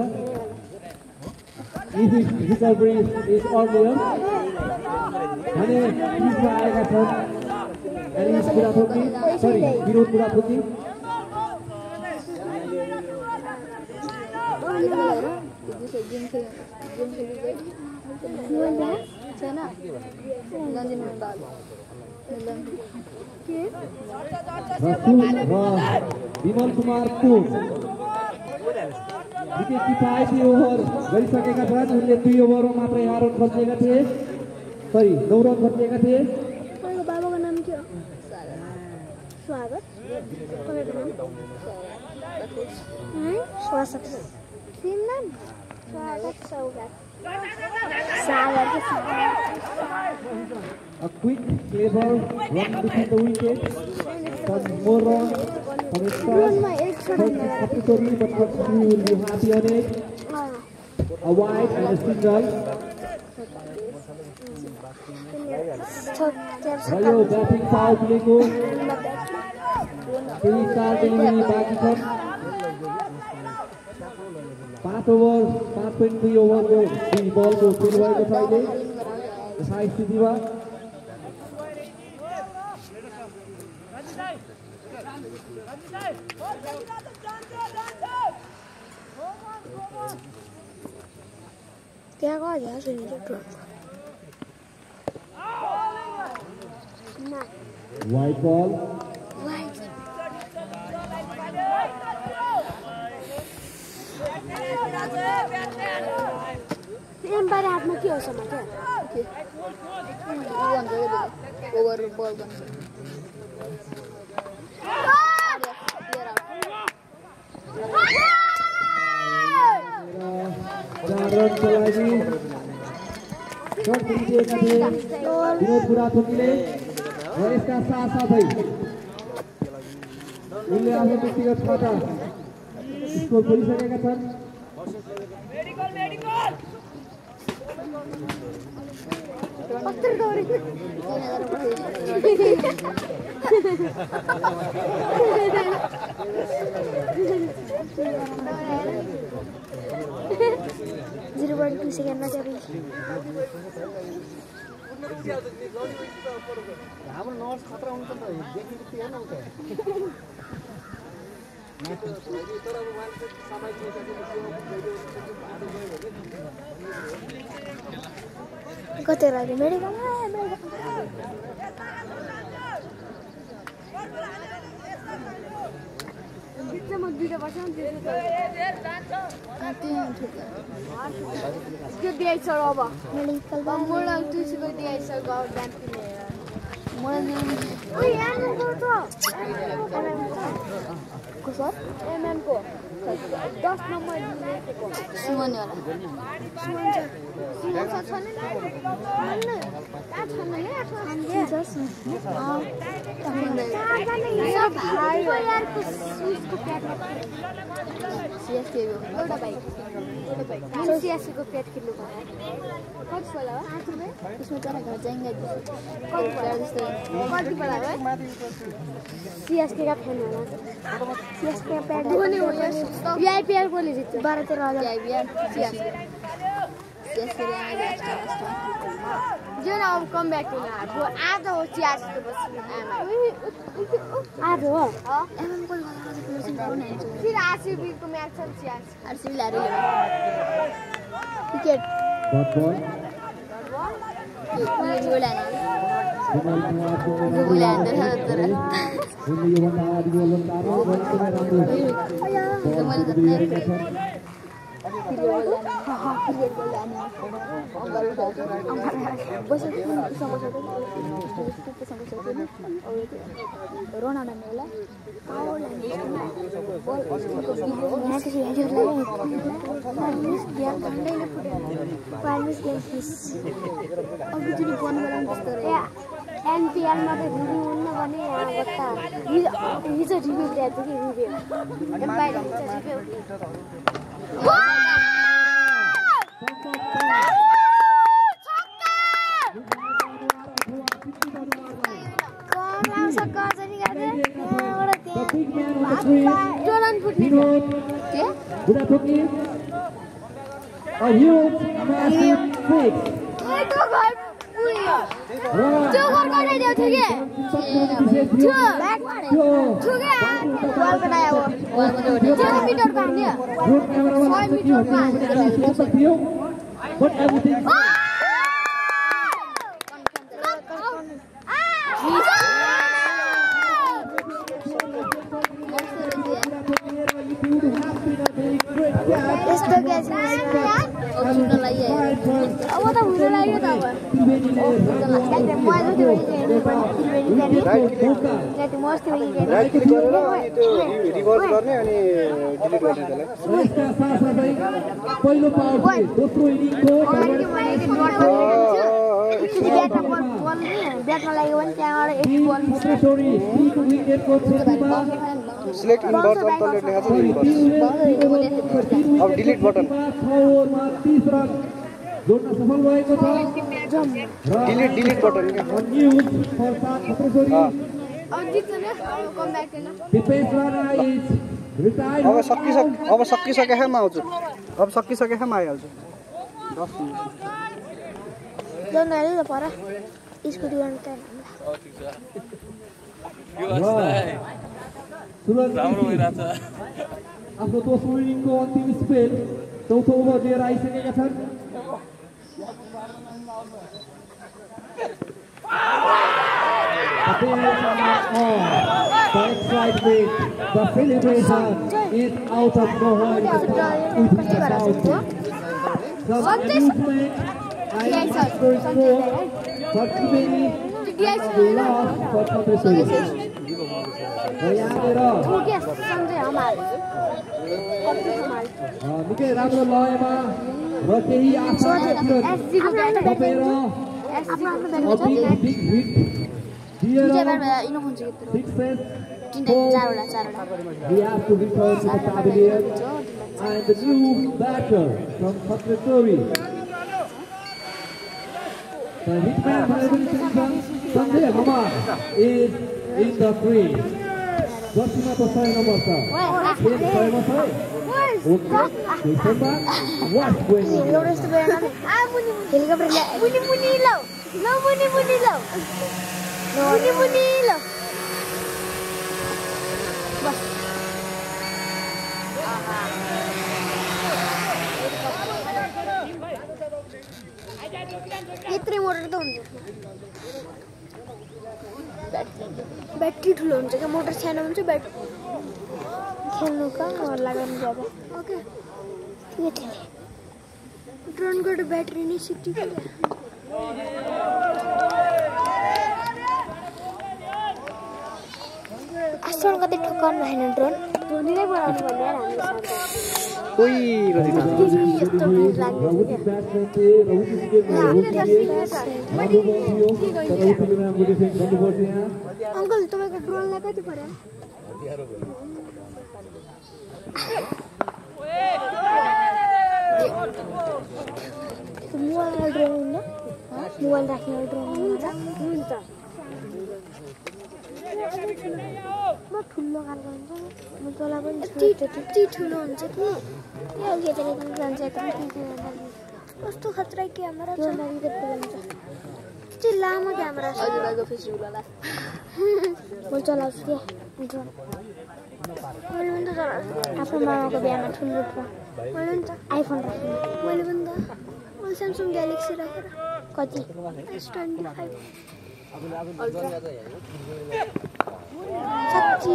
Speaker 1: रिकभरी इज अर्लियर भने पिचमा आएका छन् एलिस बुढाथोकी सरी विरोध बुढाथोकी विमल कुमार पुन विकेट किफायती ओभर गरिसकेका छन्। उनले 2 ओभरमा मात्रै 11 रन खर्चेका थिए, सरी 9 रन खर्चेका थिए।
Speaker 6: बाबाको नाम के हो? स्वागत सेम नाम स्वागत सौगात
Speaker 1: A quick, clever run between the wickets. Some more runs from his start. Opportunity, but what you will be happy on it. A wide and a single. Rayo batting foul मिलेको केही 4 डेलिभरी बाँकी छन्। 5 ओभर 5.2 ओभरको 2 बलको खेल भएको छ अहिले यसा स्थितिमा।
Speaker 6: त्यहाँ गयो यार सुनिन्छ
Speaker 1: White ball.
Speaker 6: एम्पायर हातमा के हो समाचार?
Speaker 7: ओभर बल बन्छ
Speaker 1: विनोद बुढाथोकीले र यसका साथसाथै उनले आफ्नो व्यक्तिगत खाता स्कोर खोलिसकेका छन्।
Speaker 6: Zero point 2 second में चली।
Speaker 2: हाम्रो नर्स खतरा हुन्छ त देखिएको थिएन उता
Speaker 6: कतै लाग्यो मेडिकल बिचमा दुईटा बस्छ नि त्यो दिएछ अब मेडिकल मोडल 200 को दिएछ गभर्नमेन्ट मोडल ओ यहाँ गर्छ को सर एमएम को 10 नम्बर दिएको सुमन वाला सुमन छ छैन न का छैन नि भाइ यारको सुजको प्याड सीएसके एउटा भाइ मैले सीएसके को प्याड किन्नु पर्यो कति होला 8 रुपैयाँ त्यसमा तर घर जाइँगा कति पर्यो जस्तो कति पर्यो है सीएसके का फ्यान होला सीएसके का प्याड कुनै हो वीआईपीआर कोले जित्यो 12-13 हजार सीएसके जो ना कम बैक टू ना वो आधा हो सीएस के बस आधा हो एमएम को फिर आरसीबी को मैच चल सीएस आरसीबी ला रही है विकेट
Speaker 1: डॉट बॉल
Speaker 6: ये गोल है NPR मा त रिभ्यू हुन्न भने यहाँ बता हिजो रिभ्यू दिएको थियो कि रिभ्यू एम्पायर हिजो रिभ्यू
Speaker 1: पहिलो पावर दोस्रो इनिङको
Speaker 6: ब्याटमा लाग्यो भने त्यहाँबाट 80 बल
Speaker 2: सिलेक्ट इन बर्ड तल लेखेको छ अब डिलिट बटन
Speaker 1: जोड्न सफल भएको छ
Speaker 2: डिलिट बटन अब सकिसकेमा आउँछु अब सकिसकेमा आइहाल्छु 10 मिनेट
Speaker 6: जनाले त पर स्कुटी गर्नु त
Speaker 5: राम्रो भइरहेछ
Speaker 1: आफ्नो दोस्रो इनिङको अन्तिम स्पेल चौथो ओभर लिएर आइसकेका छन् The strike with the celebration is out of nowhere with the sound. Some amusement and scoring score for Triveni lost for Montessori. निकै राम्रो लयमा र केही आशा थपेर We have to return to the pavilion and the new batter from Montessori. The hitman Sanjay Kumar is in the crease. Josima to sign number 7. What's going on?
Speaker 6: यत्रै motor त हुन्छ ब्याट्री ठुलो हुन्छ क्या मोटर सानो हुन्छ ब्याट्री खेल्नु कहाँ लगाउनु जाँदा ओके ठिकै थियो ड्रोनको ब्याट्री नै सिक्यो आसन कतै ठोक्काउनु भएन ड्रोन धोनीले बनाउनु भन्ने यार हामीले
Speaker 2: कोही गरी
Speaker 6: यस्तो भिड लाग्यो अंकल तपाईको ड्रोनलाई कति पर्यो मोबाइल ड्रोन हुन्छ मोबाइल राख्ने ड्रोन हुन्छ म ठुलो खालको हुन्छ म तँलाई पनि यति ठुलो हुन्छ कि यो गेटले पनि जान्छ कस्तो खतरा क्यामेरा छ यति लामो क्यामेरा छ हजुरको फेसबुकवाला म चलाउँछु के ड्रोन मैले पनि त चलाउँछु आफ्नो मामाको बिहामा ठुलो ड्रोन मैले पनि त आइफोन राख्ने मैले पनि त मैले स्यामसङ ग्यालेक्सी राखेर कति S25 साच्ची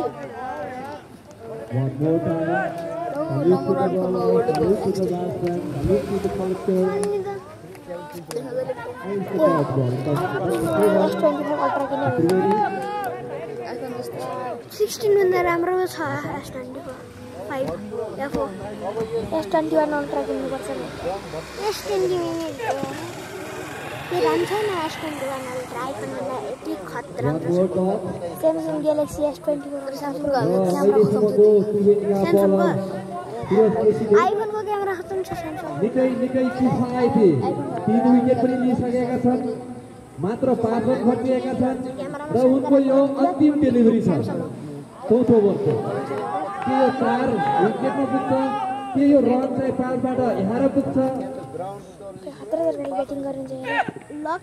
Speaker 1: One more time. Salute to the ball, salute to the batsman, salute to the collector. And the dot ball.
Speaker 6: 16 भन्दा राम्रो छ S24 5 या 4 S21 अल्ट्रा किन्नुपर्छ नि S21 के भन्छ न S21 अल्ट्रा आइफोन भन्दा यति खतरा Samsung Galaxy S24 Samsung को आइफोन को क्यामेरा खतम छ Samsung
Speaker 1: निकै चिफाइ थिए 3 विकेट पनि लिइसकेका छन् मात्र 5 रन खर्चिएका छन् र उनको यो अन्तिम डेलिभरी छ चौथो ओभरको के यो 4 विकेटमा पुग्छ के यो रन चाहिँ 5 बाट 11 पुग्छ
Speaker 6: खतरा गरेर ब्याटिङ गरिन्छ लक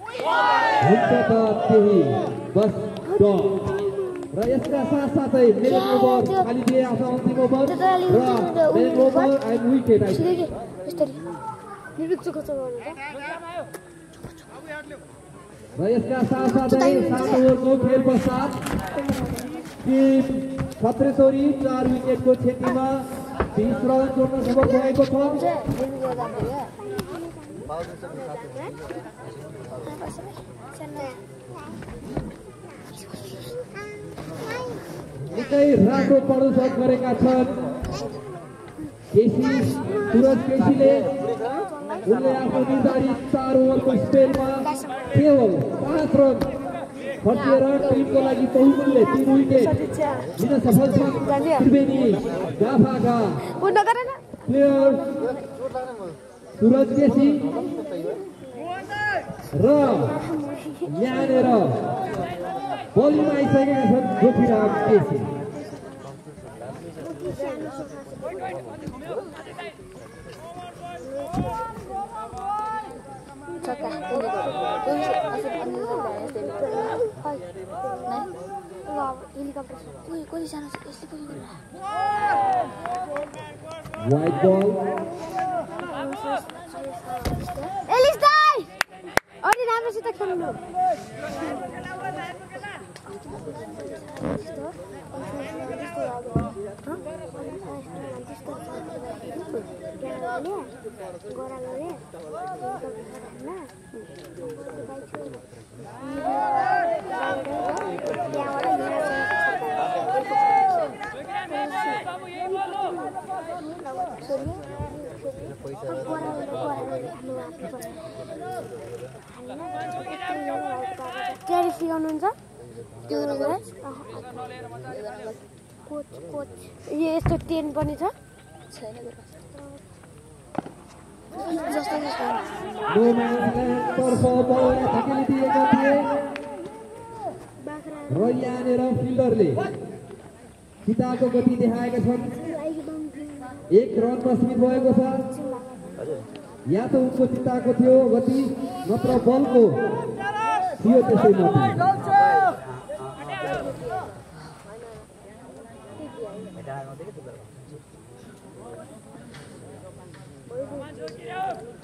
Speaker 1: हुन्छ त त्यही बस डट र यसका साथसाथै मेन ओभर खाली दिए आफ्नो अन्तिम ओभर र मेन ओभर एन्ड विकेट
Speaker 6: यसरी निर्विक चुक गर्नु
Speaker 1: र यसका साथसाथै 7 ओभरको खेल पश्चात टिम खत्रेतोरी 4 विकेटको क्षतिमा 20 रन जोड्न सफल भएको छ निकै राम्रो प्रदर्शन गरेका छन् केसी सुरज केसीले उनले आफ्नो निर्धारित 4 ओभरको स्पेलमा केवल 5 रन खर्चेर टिमको लागि बहुमूल्य 3 विकेट लिन सफल छन् त्रिवेणी गाफाका प्लेयर सुरज केसी र यहाँनिर बलिङमा आइसकेका छन् जोखिराम KC White ball.
Speaker 6: Elis dai! Ori राम्रोसित खेल्नु ट्यारिफ सिकाउनुहुन्छ कोच यो यस्तो 10 पनि छ
Speaker 1: र यहाँनिर फिल्डरले चिताको गति देखाएका छन् 1 रनमा सीमित भएको छ या त उनको चिताको थियो गति नत्र बलको थियो त्यसै माथि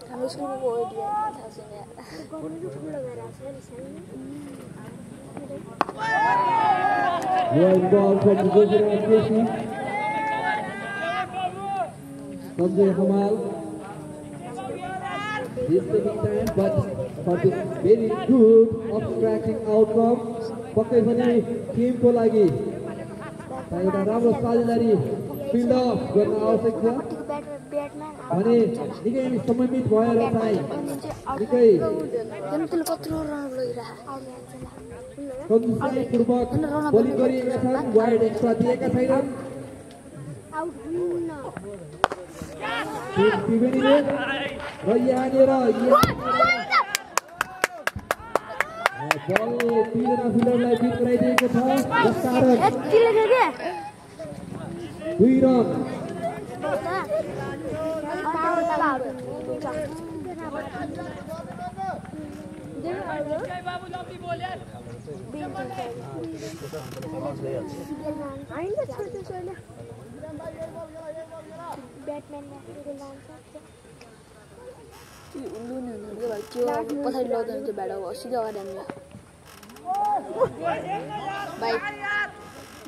Speaker 7: हाम्रो स्कुलको ओडिया थाहा छैन
Speaker 1: One ball from Gujarat Kesi. Sanjay Hamal. This is the big time, but for this very good abstracting outcome, पक्कै पनि टिमको लागि एउटा राम्रो साझेदारी फिल्ड अफ गर्न आवश्यक छ भने निकै समयमित भएर चाहिँ निकै पूर्वक बोलिङ गरिएका छन् वाइड एक्स्ट्रा दिएका छैनन् त्रिवेणीले र यहाँनिर बल 3 जना फिल्डरलाई बिट गराइदिएको छ जसकारण 2 रन
Speaker 7: पछाडि लौदैन त्यो भाडा हो सिधै अगाडि बाइक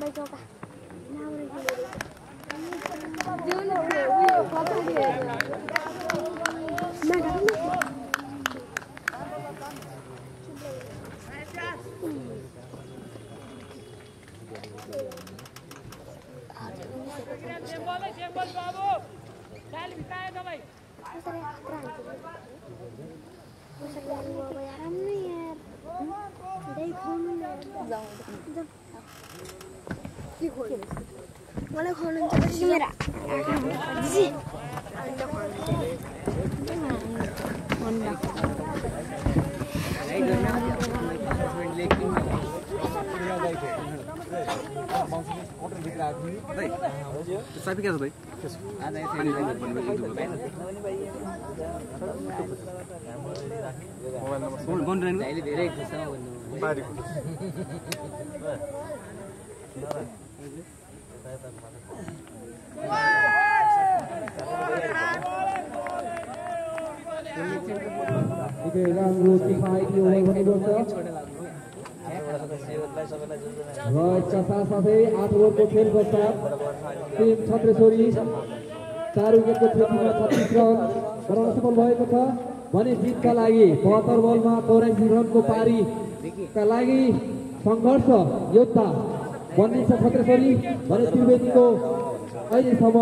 Speaker 6: बाइक होगा जो ना वो कॉपी है मैं मलाई खोल्नु चाहिँ मेरा जी अन्त
Speaker 5: साथी क्या छ भाइ धेरै
Speaker 1: राम्रो सिफाइको भनेको छ र साथसाथै 8 ओभरको खेल पश्चात टिम छत्रेश्वरी 4 विकेटको क्षतिमा 36 रन बनाउन सफल भएको छ भने जितका लागि 72 बलमा 84 रनको पारीका लागि संघर्ष योद्धा बन्नेछ छत्रेश्वरी भने त्रिवेदीको अहिलेसम्म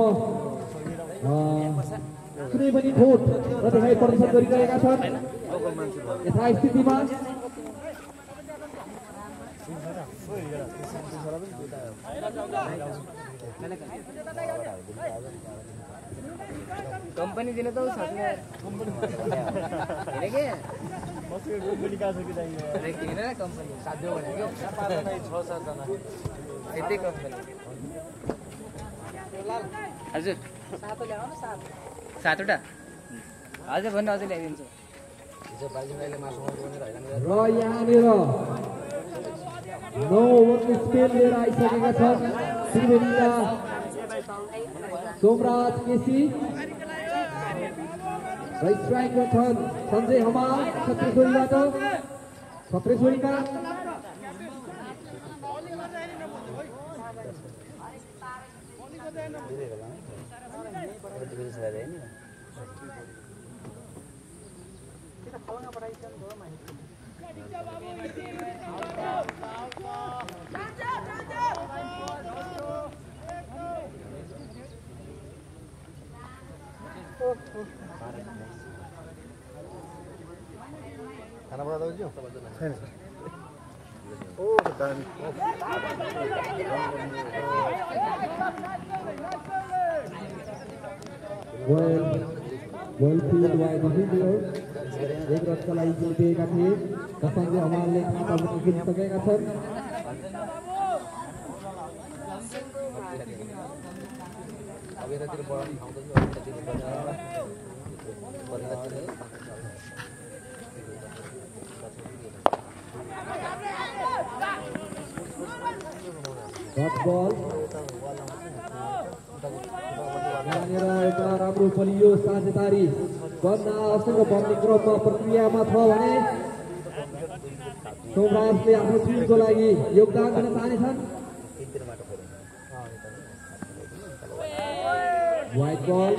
Speaker 1: कुनै पनि खोट र देखाइ प्रदर्शन गरिरहेका छन् यथास्थितिमा
Speaker 4: कंपनी दिन तो साथने हेरे के कंपनी का छ कि चाहिए अरे किन न कंपनी साध्य भनेको 6-7 जना यतै कंपनी हजुर 7 ल्याउनु 7 वटा हजुर भन्नु अझै ल्याइदिन्छु हिजो बाजुले मासु बनाउने हैन
Speaker 1: र यहाँनिर 9 ओभरको स्पेल लिएर आइसकेका छन् त्रिवेदीका सोमराज केसी र स्ट्राइकमा छन् सञ्जय हमाल छत्रेश्वरीबाट छत्रेश्वरीका
Speaker 2: खाना बना दो क्यों छैन ओ दामी
Speaker 1: वेल फील्ड वाइड हिल्डर एक रनका लागि जितेका थिए सञ्जय हमालले खाता पनि खेलिसकेका छन् डट बल यहाँनिर एउटा राम्रो बलियो साझेदारी बन्न आवश्यक बन्ने क्रममा प्रक्रियामा छ भने सोमराजले आफ्नो टिमको लागि योगदान गर्न चाहनेछन् wide ball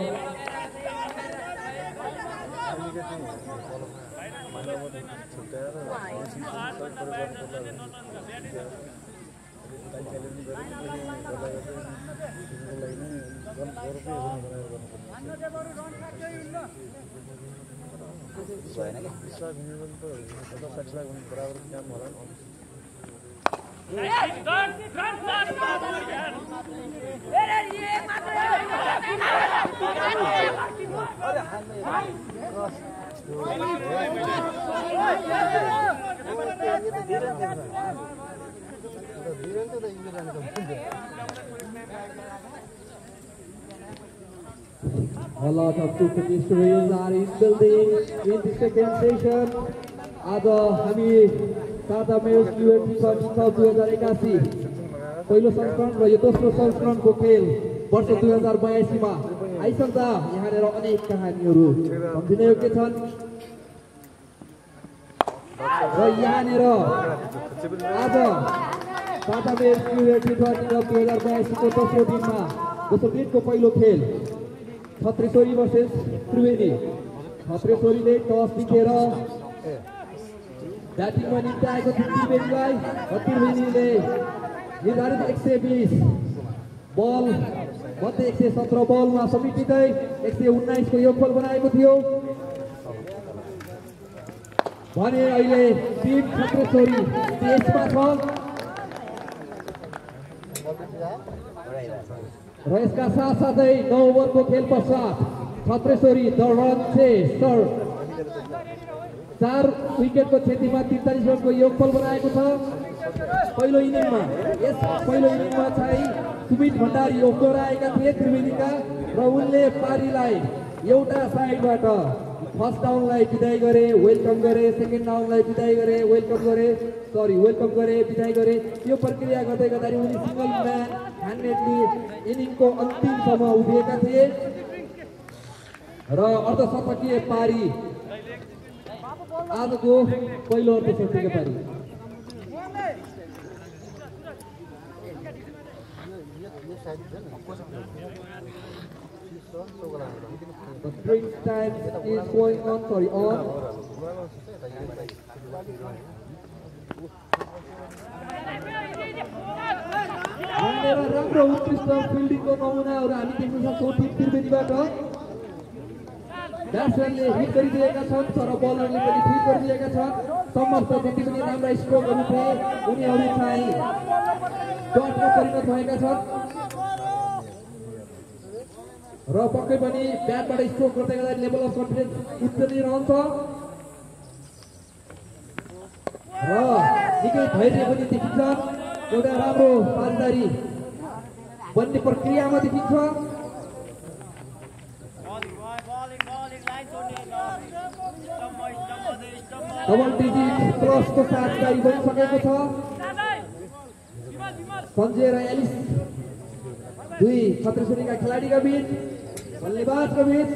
Speaker 1: A lot of super historians are in building in the second session. आज हामी टाटा मेयर्स युएफसी कप 2081 पहिलो संस्करण र यो दोस्रो संस्करणको खेल वर्ष 2082 मा आइसक्दा यहाँनिर अनेक कहानीहरू सम्झिन योग्य छन् र यहाँनिर आज टाटा मेल T20 कप 2022 को दोस्रो दिनको पहिलो खेल छत्रेश्वरी भर्सेस त्रिवेणी। छत्रेश्वरीले टस जितेर ब्याटिङमा निम्ति आएको थियो त्रिवेणीलाई र त्रिवेणीले निर्धारित 120 बल मध्ये 117 बलमा समेटिँदै 119 को योगफल बनाएको थियो भने अहिले टिम छत्रेश्वरी तेजमा छ र यसका साथसाथै 9 ओभरको खेल पश्चात छत्रेश्वरी द रन चेसर 4 विकेटको क्षतिमा 43 रनको योगफल बनाएको छ पहिलो इनिङमा। यस पहिलो इनिङमा चाहिँ सुमित भण्डारी ओभर आएका थिए त्रिवेणीका र उनले पारीलाई एउटा साइडबाट फर्स्ट डाउनलाई विदाई गरे, वेलकम गरे, सेकेन्ड डाउनलाई विदाई गरे, वेलकम गरे, विदाई गरे। यो प्रक्रिया गर्दै गर्दाखेरि उनी सिंगल म्यान ह्यान्डेडली इनिङको अन्तिमसम्म उभिएका थिए र अर्धशतकीय पारी आजको पहिलो अर्धशतकीय पारी। The spring time is going on, on. राम्रो उत्कृष्ट फिल्डिङको नमुनाहरू हामी देख्न सक्छौँ टिम त्रिवेणीबाट। ब्याट्सम्यानले हिट गरिदिएका छन् तर बलरले पनि हिट गरिदिएका छन्। समस्त जति पनि राम्रा स्ट्रोकहरू थिए उनीहरू चाहिँ डटमा परिणत भएका छन् र पक्कै पनि ब्याटबाट स्ट्रोक गर्दै गर्दा लेभल अफ कन्फिडेन्स उच्च नै रहन्छ र निकै धैर्य पनि देखिन्छ। एउटा राम्रो साझेदारी बन्ने प्रक्रियामा देखिन्छ। डबल डिजिट प्लसको साझेदारी बनिसकेको छ। सञ्जय र एलिस दुई छत्रेश्वरीका खेलाडीका बीच बल्लेबाजका बीच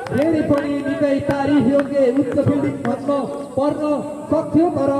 Speaker 1: फेरि पनि निकै तारिफ योग्य उच्च फिल्डिङ भन्न पर्न सक्थ्यो तर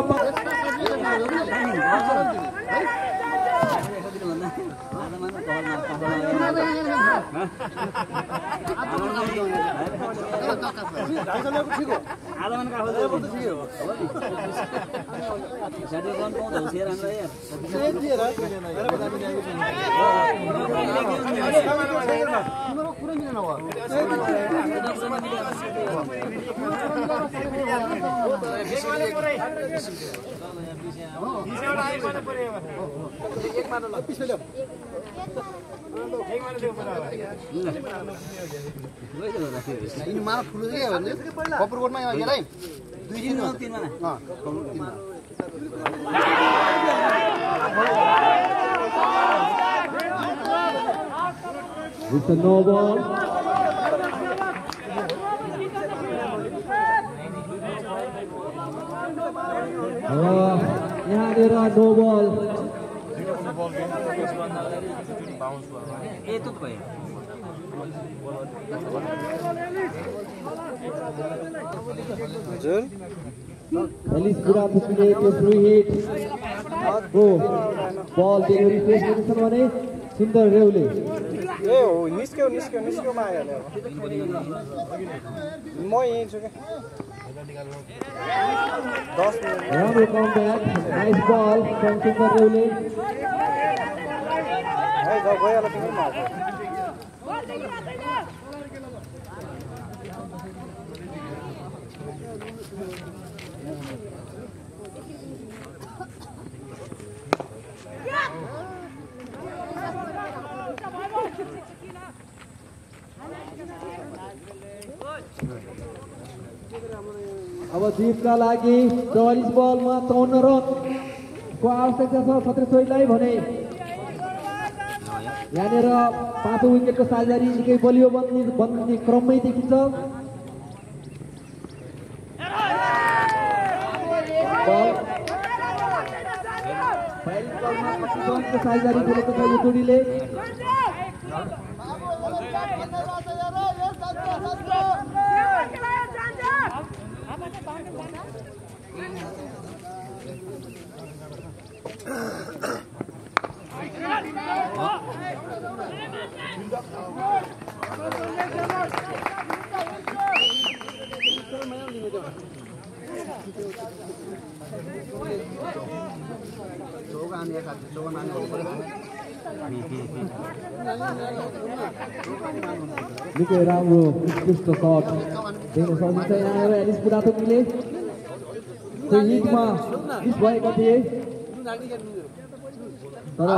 Speaker 1: It's a no ball. यहाँनिर नो बल एलिस कुरा पुग्ने त्यो फ्री हिट हो बल डेलिभरी फेस गरिन्छ भने सुन्दर रेउले
Speaker 2: ए हो निस्क्यो मा आयो म यही छु के 10 मिनेट
Speaker 1: राम्रो कमब्याक नाइस बल फ्रम सुन्दर रेउले
Speaker 2: है गयो तिम्रो मा
Speaker 1: अब जितका लागि 44 बलमा 54 रन को आवश्यकता छ छत्रेश्वरीलाई भने यहाँनिर 5 विकेटको साझेदारी निकै बलियो बन्ने क्रममै देखिन्छ को साझेदारी गरेको छ यो जोडीले। निकै राम्रो उत्कृष्ट शट देख्न सकिन्छ। यहाँ एलिस बुढाथोकीले त्यो हिटमा मिस भएका थिए, तर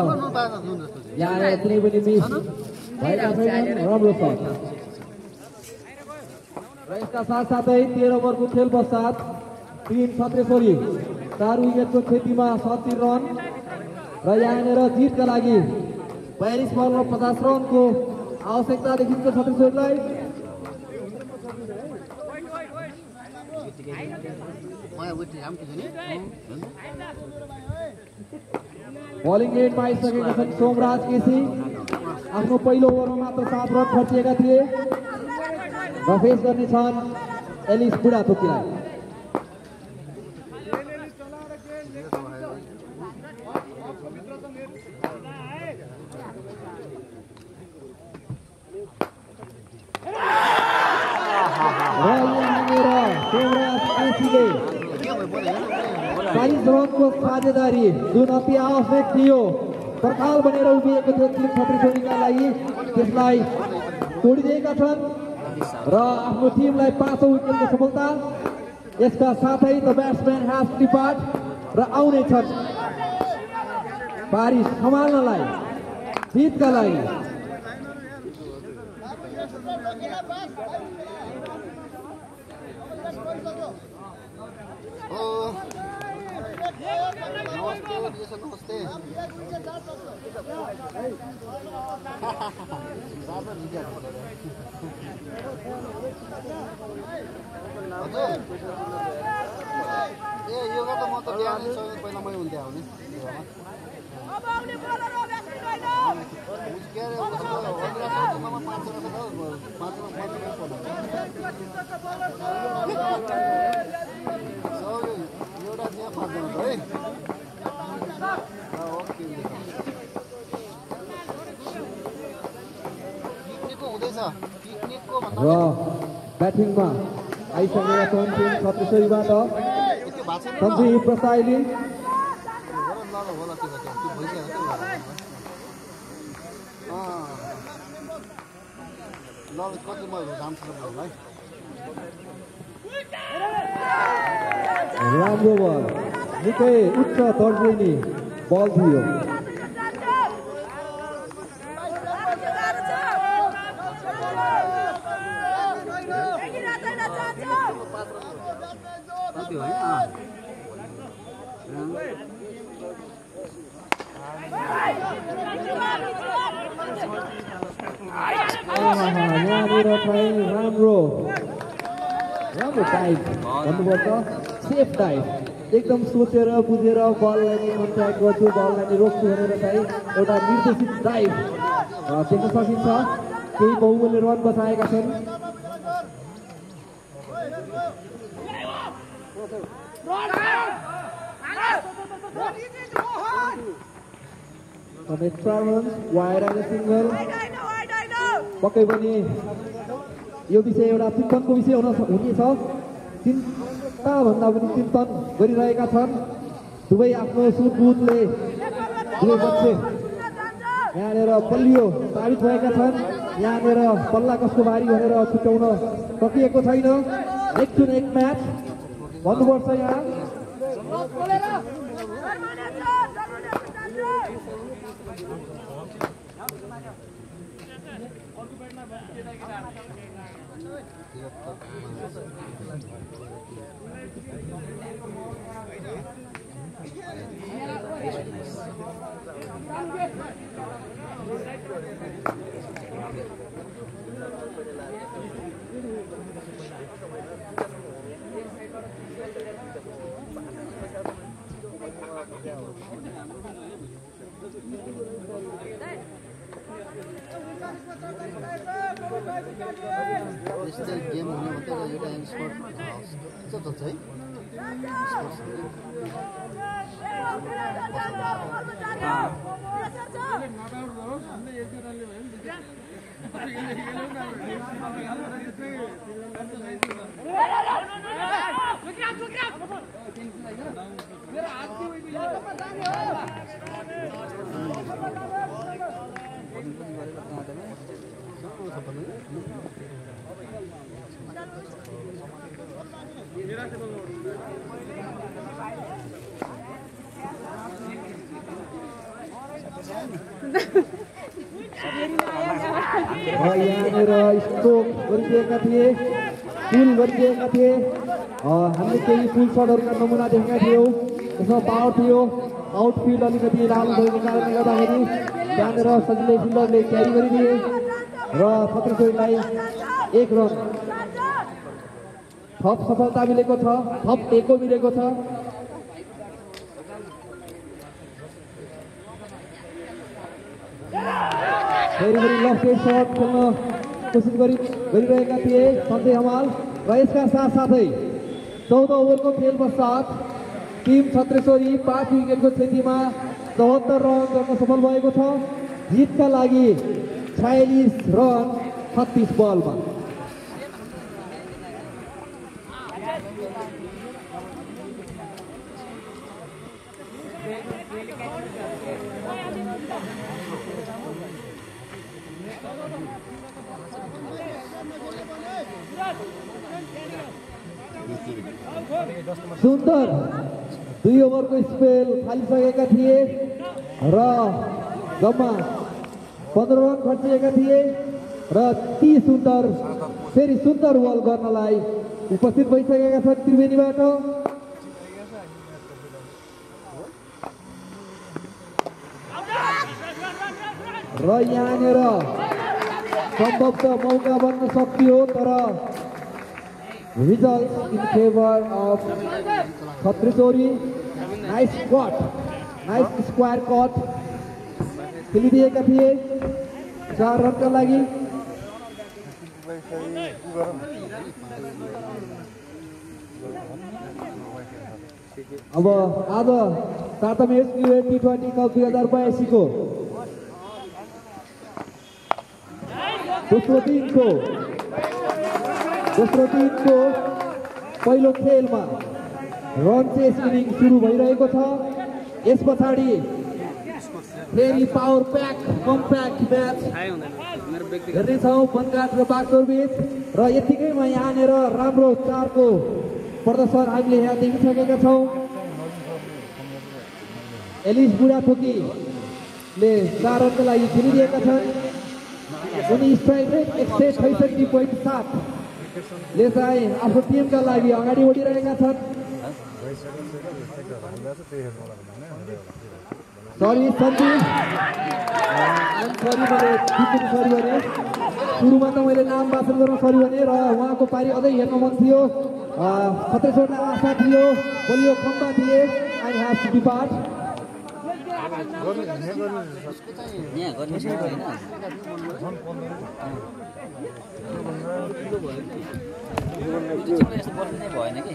Speaker 1: यहाँ कुनै पनि मिस भएका छैनन्। राम्रो शट र यसका साथसाथै 13 ओभरको खेल पश्चात टिम छत्रेश्वरी 4 विकेटको क्षतिमा 37 रन र यहाँनिर जितका लागि 42 बलमा 50 रनको आवश्यकता देखिन्छ छत्रेश्वरीलाई। बलिङ एन्डमा आइसकेका छन् सोमराज केसी। आफ्नो पहिलो ओभरमा मात्र 7 रन खर्चिएका थिए र फेस गर्नेछन् एलिस बुढाथोकीलाई। रनको साझेदारी जुन अति आवश्यक थियो, पर्खाल बनेर उभिएको थियो टिम छत्रेश्वरीका लागि, त्यसलाई तोडिदिएका छन् र आफ्नो टिमलाई 5औं विकेटको सफलता। यसका साथै द ब्याट्सम्यान ह्याज डिपार्ट र आउने छन् बारिश सम्हाल्नलाई जितका लागि।
Speaker 2: यो गर्दा म त बिहान पहिला मै हुन्थ्यो आउने एउटा त्यहाँ फाल्दैन है। पिकनिकको हुँदैछ, पिकनिकको
Speaker 1: र ब्याटिङमा आइसकेका छन् टिम छत्रेश्वरीबाट सञ्जीव प्रसाईले। राम्रो बल, निकै उच्च दर्जेनी बल थियो। यहाँनिर चाहिँ राम्रो डाइभ भन्नुपर्छ, सेफ डाइभ, एकदम सोचेर बुझेर बललाई नै कन्ट्याक्ट गर्छु, बललाई नै रोक्छु भनेर चाहिँ एउटा निर्देशित डाइभ देख्न सकिन्छ। केही बहुमूल्य रन बचाएका छन्। Extra runs, wide and single. पक्कै पनि यो विषय एउटा चिन्तनको विषय हुनेछ। चिन्ताभन्दा पनि चिन्तन गरिरहेका छन् दुवै आफ्नो सुटबुटले। दुवै बच्चे यहाँनिर बलियो साबित भएका छन्। यहाँनिर पल्ला कसको भारी भनेर छुट्याउन सकिएको छैन। एक टु एक म्याच भन्नुपर्छ यहाँ। यहाँनिर स्ट्रोक गरिदिएका थिए, पुल गरिदिएका थिए। हामीले केही पुल सटहरूका नमुना देखेका थियौँ। त्यसमा पावर थियो, आउटफिल्ड अलिकति लाल भएको कारणले गर्दाखेरि त्यहाँनिर सजिलै फिल्डरले क्यारी गरिदिए र खत्रेश्वरीलाई 1 रन थप सफलता मिलेको छ, थप टेको मिलेको छ। फेरि लफ्टे सट खेल्न कोसिस गरिरहेका थिए सन्जय हमाल र यसका साथसाथै 14 ओभरको खेल पश्चात टिम छत्रेश्वरी 5 विकेटको क्षतिमा 74 रन गर्न सफल भएको छ। जितका लागि 46 रन 36 बलमा। सुन्दर 2 ओभरको स्पेल थालिसकेका थिए र जम्मा 15 रन खर्चिएका थिए र ती सुन्दर फेरि सुन्दर बल गर्नलाई उपस्थित भइसकेका छन् त्रिवेणीबाट। र यहाँनिर सम्भवतः मौका बन्न सक्थ्यो तर results in favor of Khatreshwari. Nice squat, nice square caught. खेलिदिएका थिए 4 रनका लागि। अब आज प्राथमिक T20 कप 2082 को दोस्रो दिनको पहिलो खेलमा रन चेस इनिङ सुरु भइरहेको छ। यस पछाडि फेरि पावर प्याक कम्प्याक्ट म्याच हेर्नेछौँ बनघाट र बागडोरबीच र यतिकैमा यहाँनिर राम्रो 4 को प्रदर्शन हामीले यहाँ देखिसकेका छौँ। एलिस बुढाथोकीले 4 रनका लागि खेलिदिएका छन्। उनी स्ट्राइक रेट 166.7 ले चाहिँ आफ्नो टिमका लागि अगाडि बढिरहेका छन्। सरी सन्जीव, सरी भने सुरुमा त मैले नाम वाचन गर्न सरी भने र उहाँको पारी अझै हेर्न मन थियो। खत्रेश्वरलाई आशा थियो, बलियो खम्बा थिए। I have to depart.
Speaker 4: भएन कि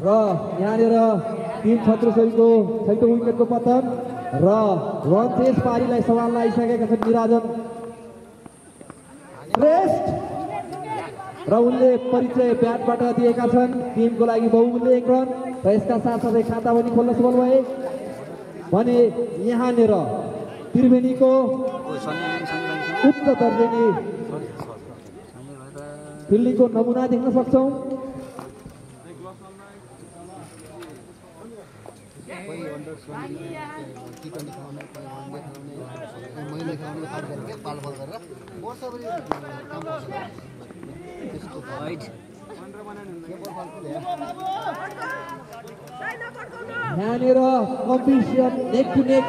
Speaker 1: र यहाँनिर टिम छत्रेश्वरीको 6औं विकेटको पतन र रन चेस पारीलाई सवालमा आइसकेका छन् निराजन श्रेष्ठ र उनले परिचय ब्याटबाट दिएका छन् टिमको लागि बहुमूल्य 1 रन र यसका साथसाथै खाता पनि खोल्न सफल भए भने यहाँनिर त्रिवेणीको उच्च दर्जाको फिल्डिङको नमुना देख्न सक्छौं। यहाँनिर कम्पिटिसन नेक टु नेक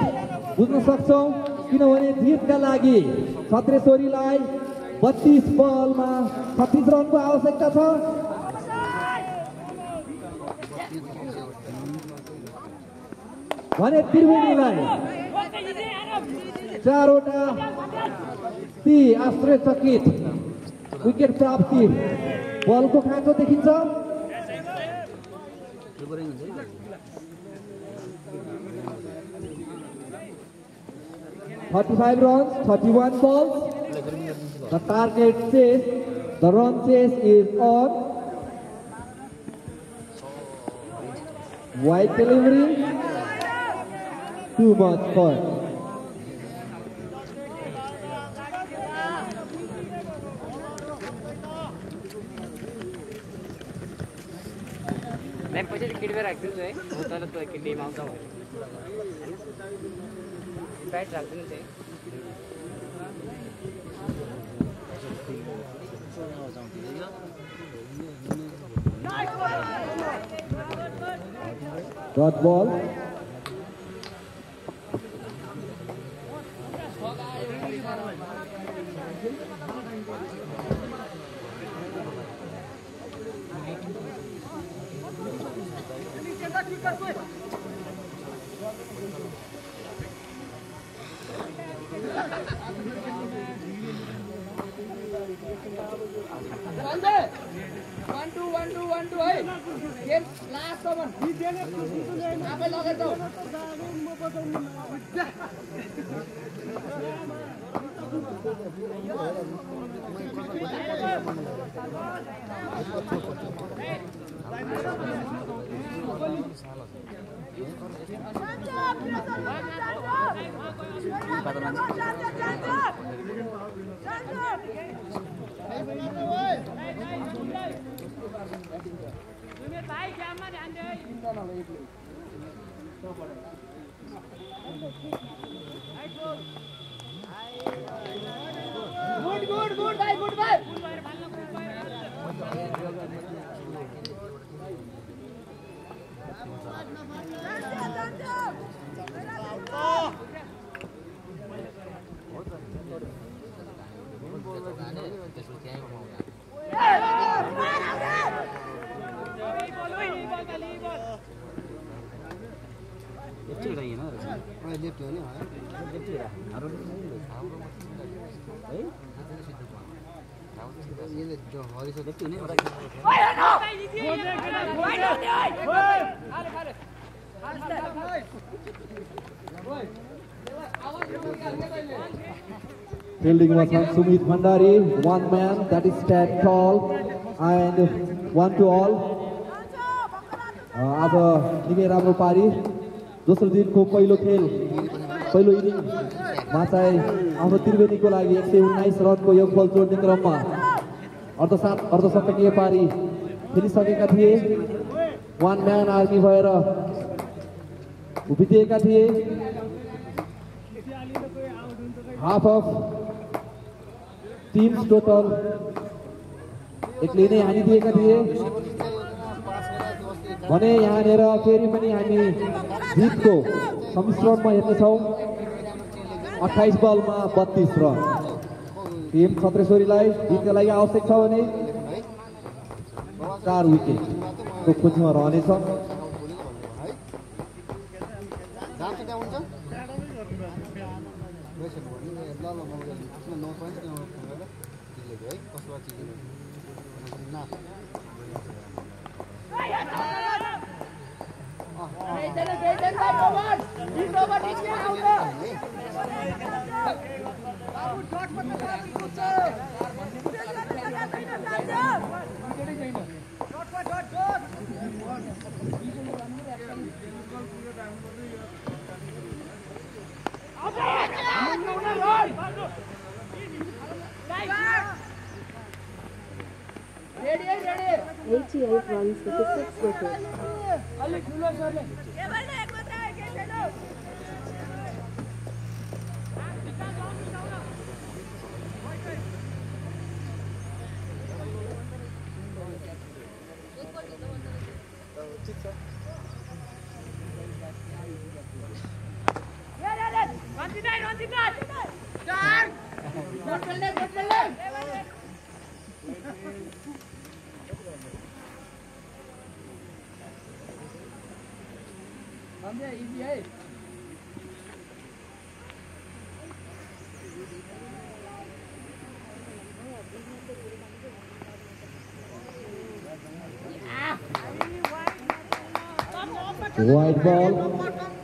Speaker 1: बुझ्न सक्छौं किनभने जितका लागि छत्रेश्वरीलाई 32 बलमा 36 रनको आवश्यकता छ। भने त्रिवेणीलाई 4 वटा ती आश्चर्यचकित विकेट प्राप्ति बलको खाँचो देखिन्छ। 35 runs, 31 balls. The target chase, the run chase is on. Wide delivery. Too much fun.
Speaker 4: मैं पछि किडवे राख्दिन्छु है उताले त किडनीमा आउँछ ब्याट राख्दिन्छु है
Speaker 1: Dot ball. Fielding was from Sumit Bhandari, one man, that is stand tall and 1-all. आज निकै राम्रो पारी दोस्रो दिनको पहिलो खेल पहिलो इनिङमा चाहिँ आफ्नो त्रिवेणीको लागि 119 रनको योगफल जोड्ने क्रममा अर्धशतकीय पारी खेलिसकेका थिए। वान म्यान आर्मी भएर उभिदिएका थिए। हाफ अफ टिम्स टोटल एकले नै हानिदिएका थिए भने यहाँनिर फेरि पनि हामी जितको सम्मिश्रणमा हेर्नेछौँ। 28 बलमा 32 रन टिम छत्रेश्वरीलाई जित्नका लागि आवश्यक छ भने 4 विकेटको खोजीमा रहनेछ।
Speaker 3: 88 runs with the 6 wickets.
Speaker 1: Wide बल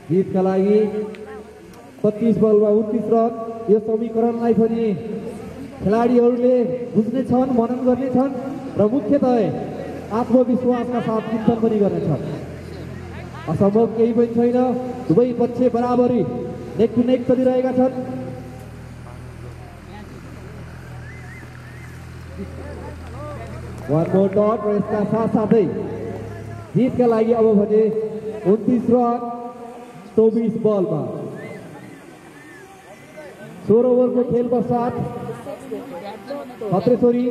Speaker 1: जितका लागि 25 बलमा 29 रन। यो समीकरणलाई पनि खेलाडीहरूले बुझ्ने छन्, मनन गर्ने छन् र मुख्यतः आत्मविश्वासका साथ चिन्तन पनि गर्नेछन्। असम्भव केही पनि छैन, दुवै पक्ष बराबरी नेक टु नेक चलिरहेका छन्। वान मोर डट र यसका साथसाथै जितका लागि अब भने 29 रन 24 बलमा। 16 ओभरको खेल पश्चात खत्रेश्वरी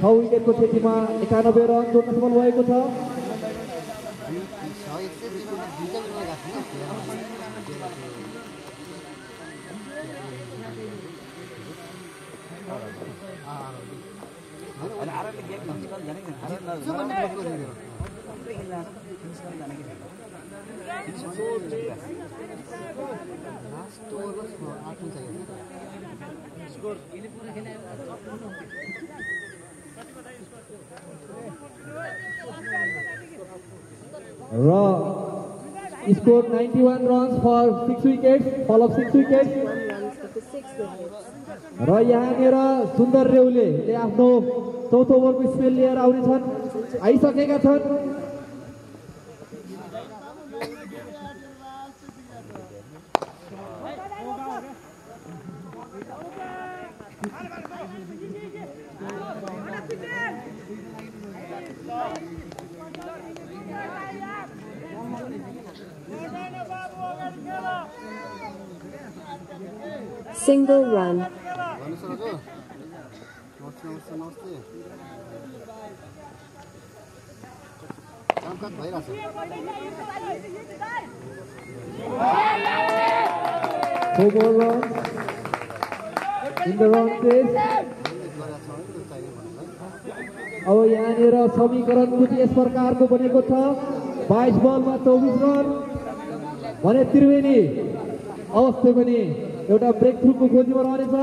Speaker 1: 6 विकेटको क्षतिमा 91 रन जोड्न सफल भएको छ। Scored 91 runs for 6 wickets, fall of 6 wickets. र यहाँनिर सुन्दर रेउले आफ्नो चौथो ओभरको स्पेल लिएर आउनेछन्, आइसकेका छन्।
Speaker 3: Single run.
Speaker 1: Four more runs in the round phase. अब यहाँनिर समीकरण कुछ यस प्रकारको बनेको छ। 22 बलमा 24 रन भने त्रिवेणी अवश्य पनि एउटा ब्रेक थ्रुको खोजीमा रहनेछ।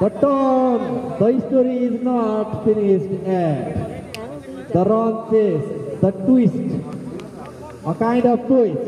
Speaker 1: But the story is not finished yet. The run chase, the twist, a kind of twist.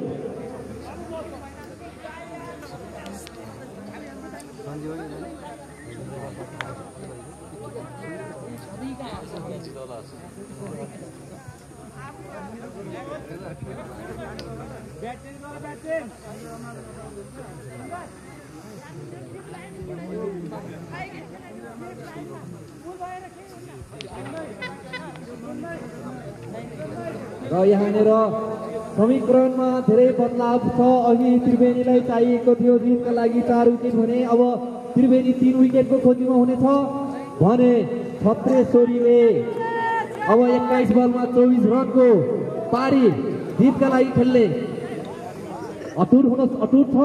Speaker 1: र यहाँनिर समीकरणमा धेरै बदलाव छ। अघि त्रिवेणीलाई चाहिएको थियो जितका लागि 4 विकेट भने अब त्रिवेणी 3 विकेटको खोजीमा हुनेछ भने खत्रेश्वरीले अब 21 बलमा 24 रनको पारी जितका लागि खेल्ने अटुट छ।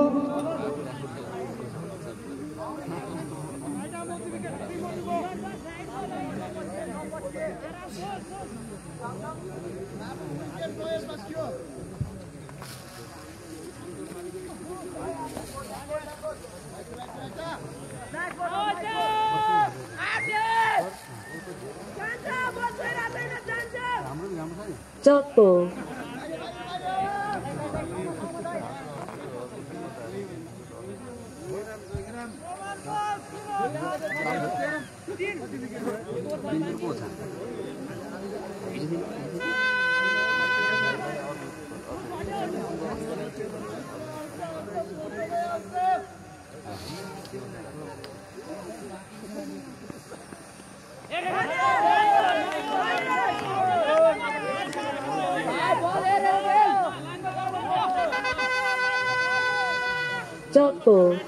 Speaker 8: Dot ball. Dot ball.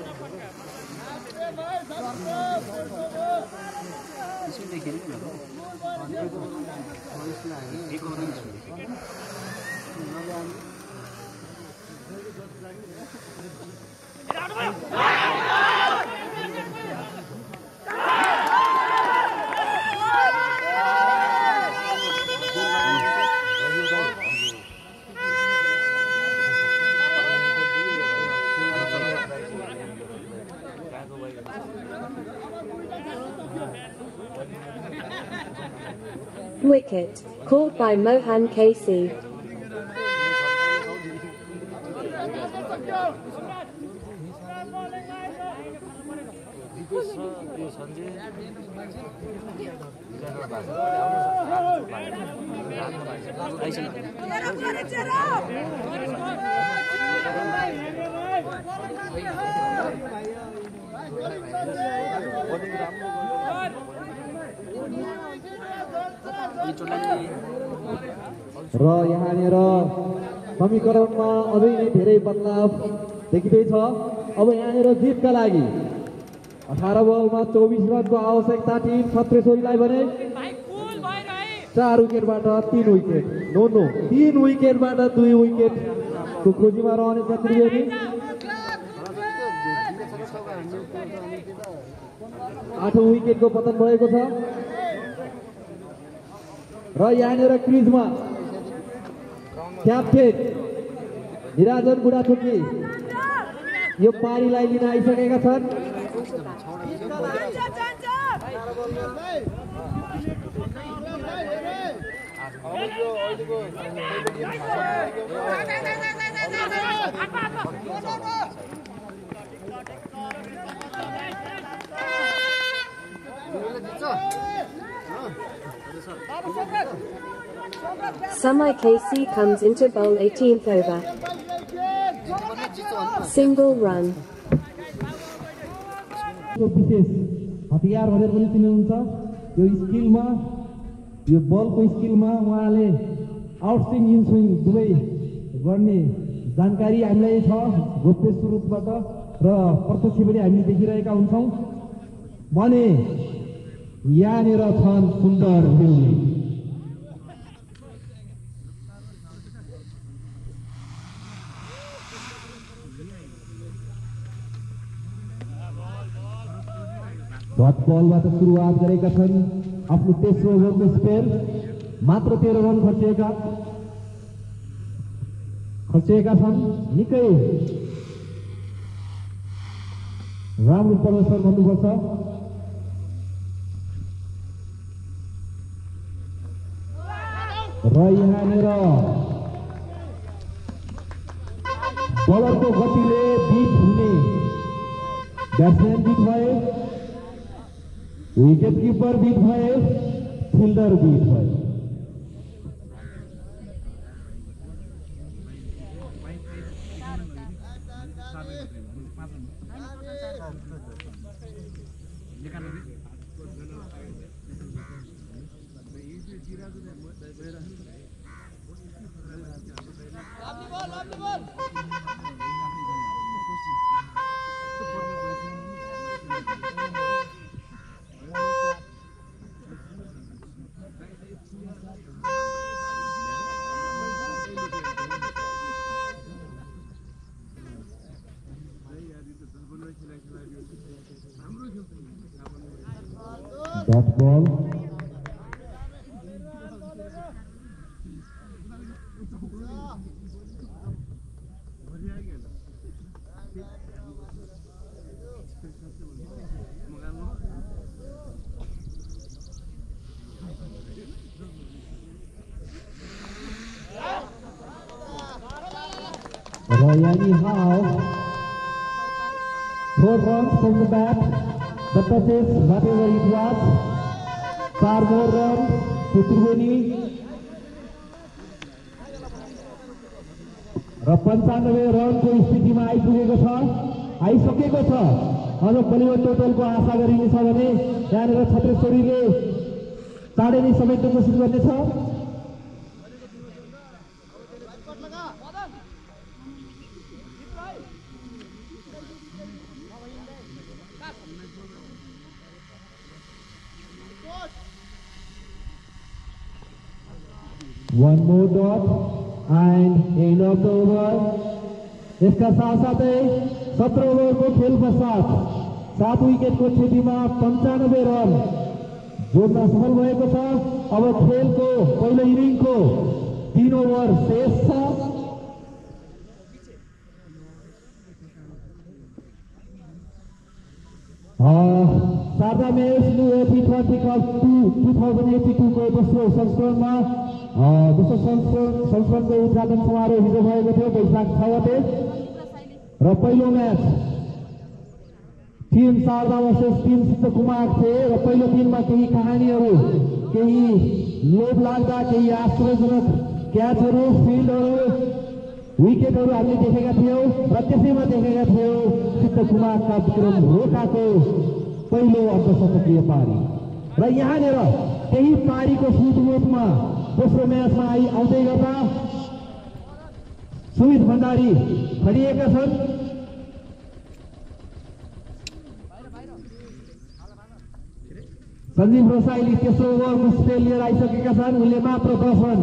Speaker 8: Wicket, called by Mohan KC.
Speaker 1: र यहाँनिर समीकरणमा अझै नै धेरै बदलाव देखिँदैछ। अब यहाँनिर जितका लागि 18 बलमा 24 रनको आवश्यकता टिम छत्रेश्वरीलाई भने 4 विकेटबाट 3 विकेट 3 विकेटबाट 2 विकेटको खोजीमा रहनेछ त्रिवेणी। 8औं विकेटको पतन भएको छ र यहाँनिर क्रिजमा क्याप्टेन निराजन बुढाथोकी यो पारीलाई लिन आइसकेका छन्।
Speaker 8: Samai KC comes into bowl 18th over. Single run.
Speaker 1: विशेष हतियार भनेर पनि चिन्नुहुन्छ। यो स्किलमा यो बलको स्किलमा उहाँले आउटस्विङ इनस्विङ दुवै गर्ने जानकारी हामीलाई छ गोप्य स्वरूपबाट र प्रत्यक्ष पनि हामीले देखिरहेका हुन्छौँ भने यहाँनिर छन् सुन्दर न्युली। डट बलबाट सुरुवात गरेका छन्। आफ्नो तेस्रो ओभरको स्पेल मात्र 13 रन खर्चिएका छन्। निकै राम्रो प्रदर्शन गर्नुपर्छ। र यहाँनिर बलरको गतिले बिट हुने ब्याट्सम्यान बिट भए, विकेट किपर बिट भए, फिल्डर बिट भए। Dot ball. Yani Hao. 4 runs from the bat. The touches, whatever it was. 4 more runs to Triveni. र 95 रनको स्थितिमा आइपुगेको छ, आइसकेको छ। अझ बलियो टोटलको आशा गरिनेछ भने यहाँनिर छत्रेश्वरीले चाँडै नै समेट्न कोसिस गर्नेछ। One more dot and end of the over. इसका साथसाथै 17 ओभरको खेल पश्चात 7 विकेटको क्षतिमा 95 रन जोड्न सफल भएको छ। अब खेलको पहिलो इनिङको 3 ओभर शेष छ। शारदा मेयर्स न्यू एथी ट्रफी कप 2082 को दोस्रो संस्करणमा दोस्रो संस्करणको उद्घाटन समारोह हिजो भएको थियो वैशाख 6 गते र पहिलो match team Sharda versus team Siddhakumar थिए र पहिलो दिनमा केही कहानीहरू, केही लोभ लाग्दा, केही आश्चर्यजनक क्याचहरू, फिल्डहरू, विकेटहरू हामीले देखेका थियौँ र त्यसैमा देखेका थियौँ सिद्धकुमारका विक्रम रोकाको पहिलो अर्धशतकीय पारी र यहाँनिर त्यही पारीको सुटबोटमा दोस्रो म्याचमा आउँदै गर्दा सुमित भण्डारी खडिएका छन्। सञ्जीव रसाइली तेस्रो ओभरको स्पेल लिएर आइसकेका छन्, उनले मात्र 10 run.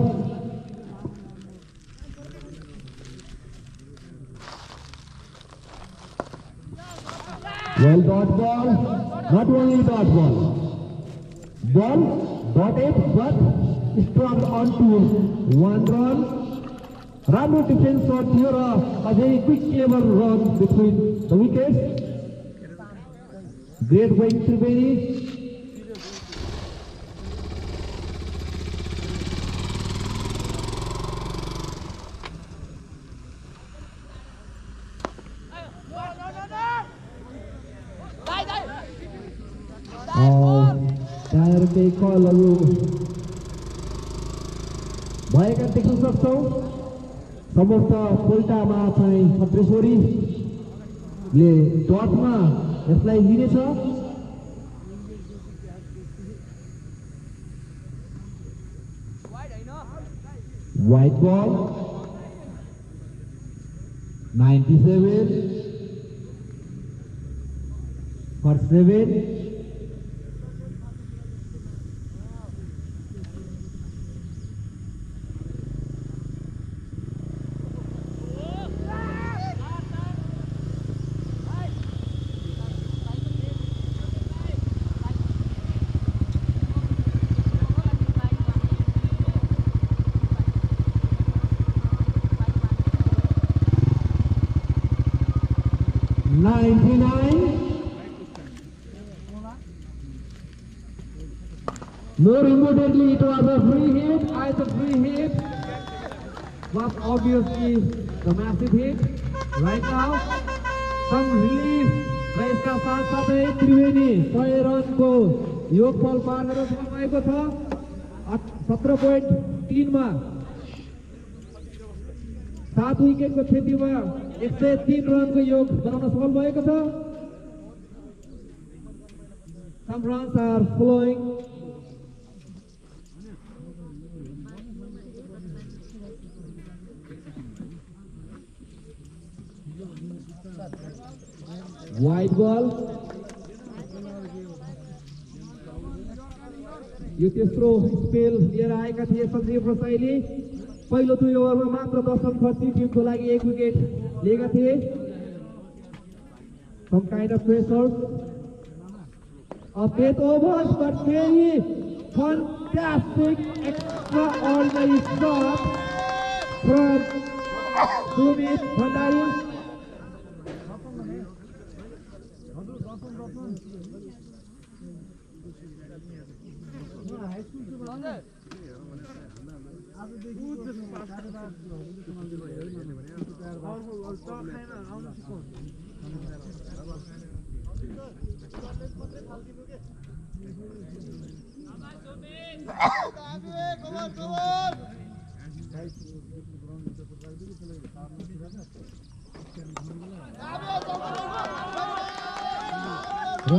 Speaker 1: Well, dot ball, not only dot ball, dotted but struck onto 1 run. राम्रो डिफेन्स शट थियो र अझै quick clever run between the wickets. Great going Triveni. त्यहाँनिर केही कलहरू भएका देख्न सक्छौँ। सम्भवतः पोल्टामा चाहिँ छत्रेश्वरीले डटमा यसलाई लिनेछ। Wide ball 97 for 7. More importantly, it was a free hit. As a free hit was obviously the massive hit. Right now, some relief. र यसका साथसाथै त्रिवेणी 100 रनको योगफल पार गर्न सफल भएको छ। 17.3 मा 7 विकेटको क्षतिमा 103 रनको योग बनाउन सफल भएको छ। Some runs are flowing. Wide ball. यो तेस्रो स्पेल लिएर आएका थिए सञ्जीव रसाइली। पहिलो 2 ओभरमा मात्र 10 रन खर्ची टिमको लागि 1 विकेट लिएका थिए। Some kind of pressure. Of 8 overs, but very fantastic, extraordinary shot from Sumit Bhandari.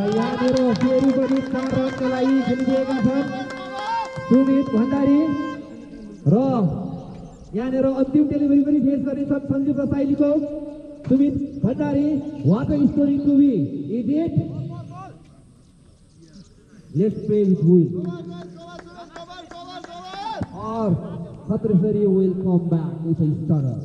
Speaker 1: यहाँनिर फेरि पनि 4 रनका लागि खेलिदिएका छन् सुमित भण्डारी र यहाँनिर अन्तिम डेलिभरी पनि फेस गर्नेछन् Sanjeev रसाइलीको Sumit Bhandari what a story to be is it let's play with win or Khatrasari will come back with a starter.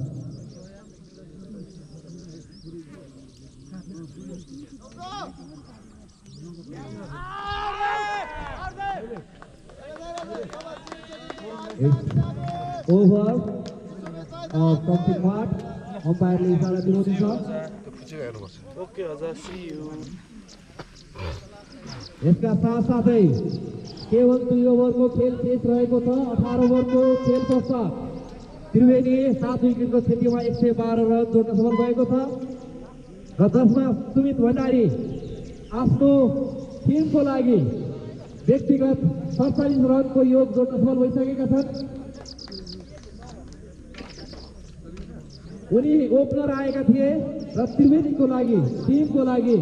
Speaker 1: It's over something what umpire ले इशारा दिनुहुँदैछ
Speaker 2: ओके हजुर सी यू
Speaker 1: यसका साथसाथै केवल 2 ओभरको खेल शेष रहेको छ 18 ओभरको खेल पश्चात त्रिवेणी 7 विकेटको क्षतिमा 112 रन जोड्न सफल भएको छ र जसमा सुमित भण्डारी आफ्नो टिमको लागि व्यक्तिगत 47 रनको योग जोड्न सफल भइसकेका छन् उनी ओपनर आएका थिए र त्रिवेणीको लागि टिमको लागि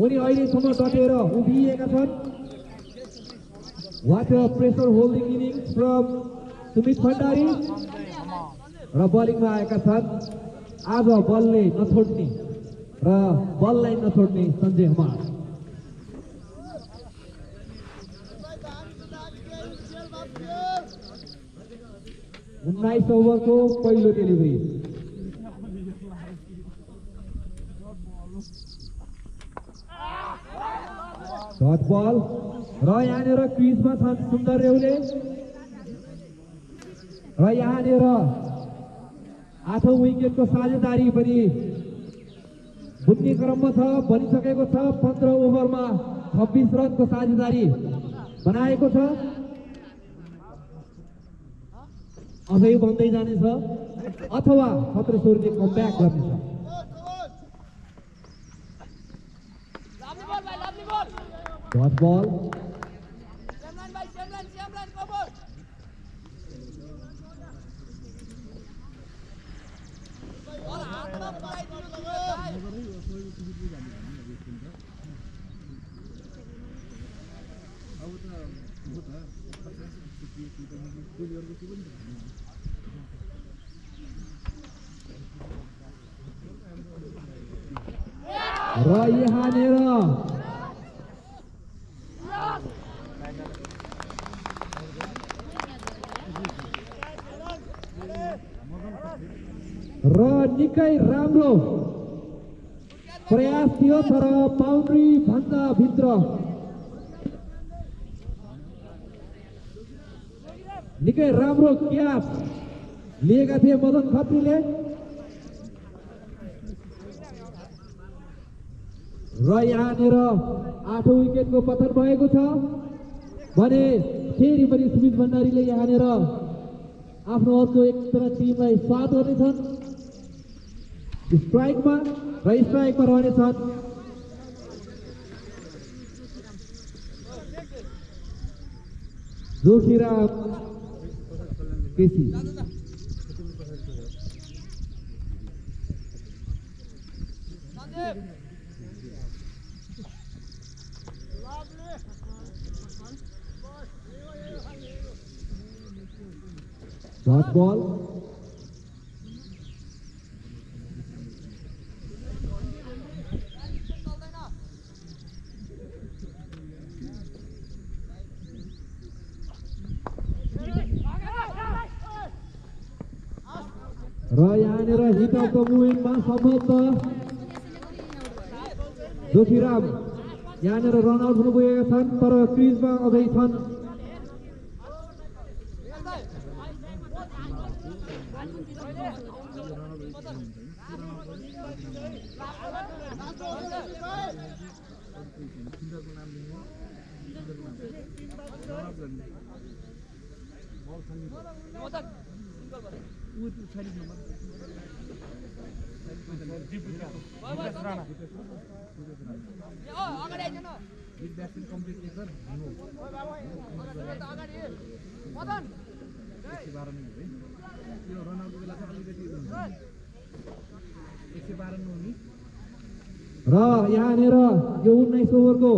Speaker 1: उनी अहिलेसम्म डटेर उभिएका छन् What a pressure holding innings from Sumit Bhandari र बलिङमा आएका छन् आज बलले नछोड्ने र बललाई नछोड्ने सञ्जय हमार 19 ओभरको पहिलो डेलिभरी डट बल र यहाँनिर क्रिजमा छन् सुन्दर रेउले र यहाँनिर 8औं विकेटको साझेदारी पनि बुझ्ने क्रममा छ बनिसकेको छ 15 ओभरमा 26 रनको साझेदारी बनाएको छ अझै बन्दै जानेछ अथवा खत्रसुरले कमब्याक गर्नेछ डट बल र यहाँनिर र निकै राम्रो प्रयास थियो तर बाउन्ड्री भन्दा भित्र निकै राम्रो क्याच लिएका थिए मदन खत्रीले र यहाँनिर 8औं विकेटको पतन भएको छ भने फेरि पनि सुमित भण्डारीले यहाँनिर आफ्नो अर्को एकजना टिमलाई साथ गर्नेछन् स्ट्राइकमा र स्ट्राइकमा रहनेछन् जोशीराम केसी डट बल र यहाँनिर हिट अफ द मुभमेन्टमा सम्बन्ध जोशीराम यहाँनिर रनआउट हुनुभएका छन् तर क्रिजमा अझै छन् र यहाँनिर यो 19 ओभरको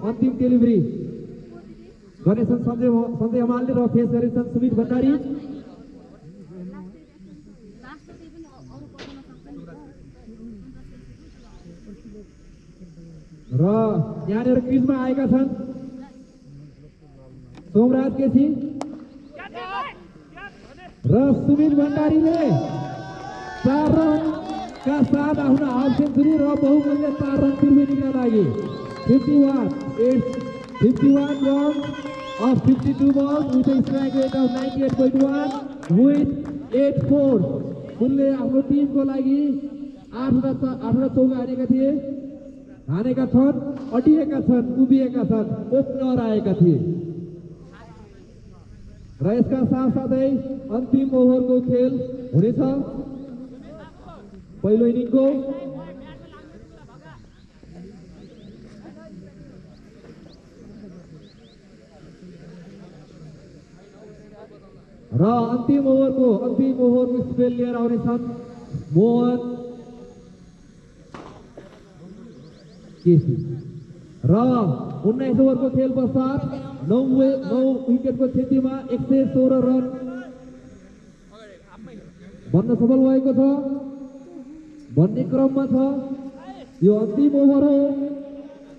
Speaker 1: अन्तिम डेलिभरी गर्नेछन् सञ्जय हमालले र फेस गरेछन् सुमित भण्डारी। र यहाँनिर क्रिजमा आएका छन् सोमराज केसी र सुमित भण्डारीले 4 रनका साथ आफ्नो हाफ सेन्चुरी र बहुमूल्य 4 रन त्रिवेणीका लागि 51 runs of 52 balls with a strike rate of 98.1 with 8 fours। उनले आफ्नो टिमको लागि 8 चौका हानेका छन्, अडिएका छन्, उभिएका छन्, ओपनर आएका थिए। र यसका साथसाथै अन्तिम ओभरको खेल हुनेछ पहिलो इनिङको। र अन्तिम ओभरको स्पेल लिएर आउनेछन् मोहन केसी। र 19 ओभरको खेल पश्चात 9 विकेटको क्षतिमा 116 रन बन्न सफल भएको छ भन्ने क्रममा छ। यो अन्तिम ओभर हो।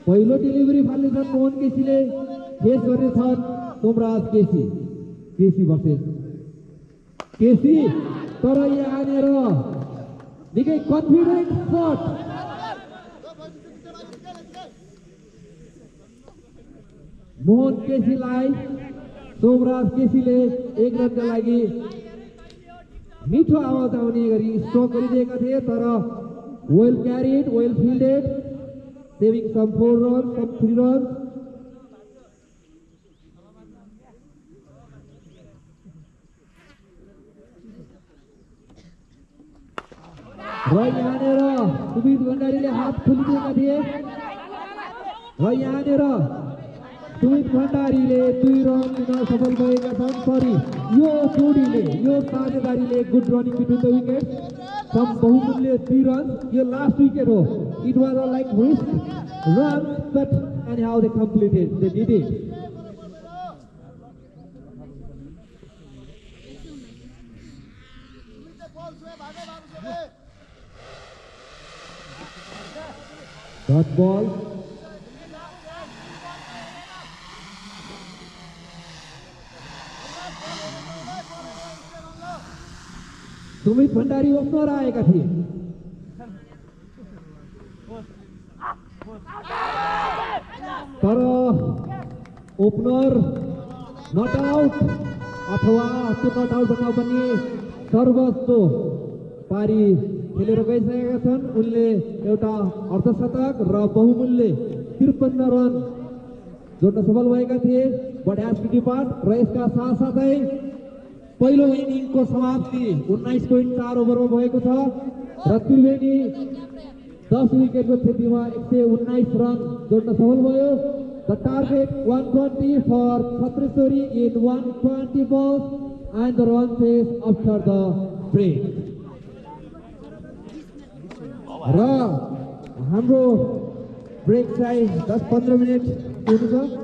Speaker 1: पहिलो डेलिभरी फाल्नेछन् मोहन केसीले, फेस गर्नेछन् सोमराज केसी भर्सेस केसी। तर यहाँनिर निकै कन्फिडेन्ट शट मोहन केसीलाई सोमराज केसीले 1 रनका लागि मिठो आवाज आउने गरी स्ट्रोक गरिदिएका थिए। तर well carried, well fielded, saving some 4 runs, some 3 runs। र यहाँनिर सुमित भण्डारीले हात खोलिदिएका थिए र यहाँनिर सुमित भण्डारीले 2 रन दिन सफल भएका छन्। सरी, यो जोडीले, यो साझेदारीले good running between the wicket, some बहुमूल्य 3 रन। यो लास्ट विकेट हो। It was like risk run, but anyhow they completed, they did it। Dot ball। Sumit Bhandari opener आएका थिए। तर ओपनर नट आउट अथवा त्यो नट आउट भन्दा पनि सर्वोच्च पारी खेलेर गइसकेका छन्। उनले एउटा अर्धशतक र बहुमूल्य 53 रन जोड्न सफल भएका थिए। But has to depart. र यसका साथसाथै पहिलो इनिङको समाप्ति 19.4 ओभरमा भएको छ र त्रिवेणी 10 विकेटको क्षतिमा 119 रन जोड्न सफल भयो। The target 120 for Chhatreshwari in 120 balls and the run chase after the break। र हाम्रो ब्रेक चाहिँ 10-15 मिनट हुनु छ।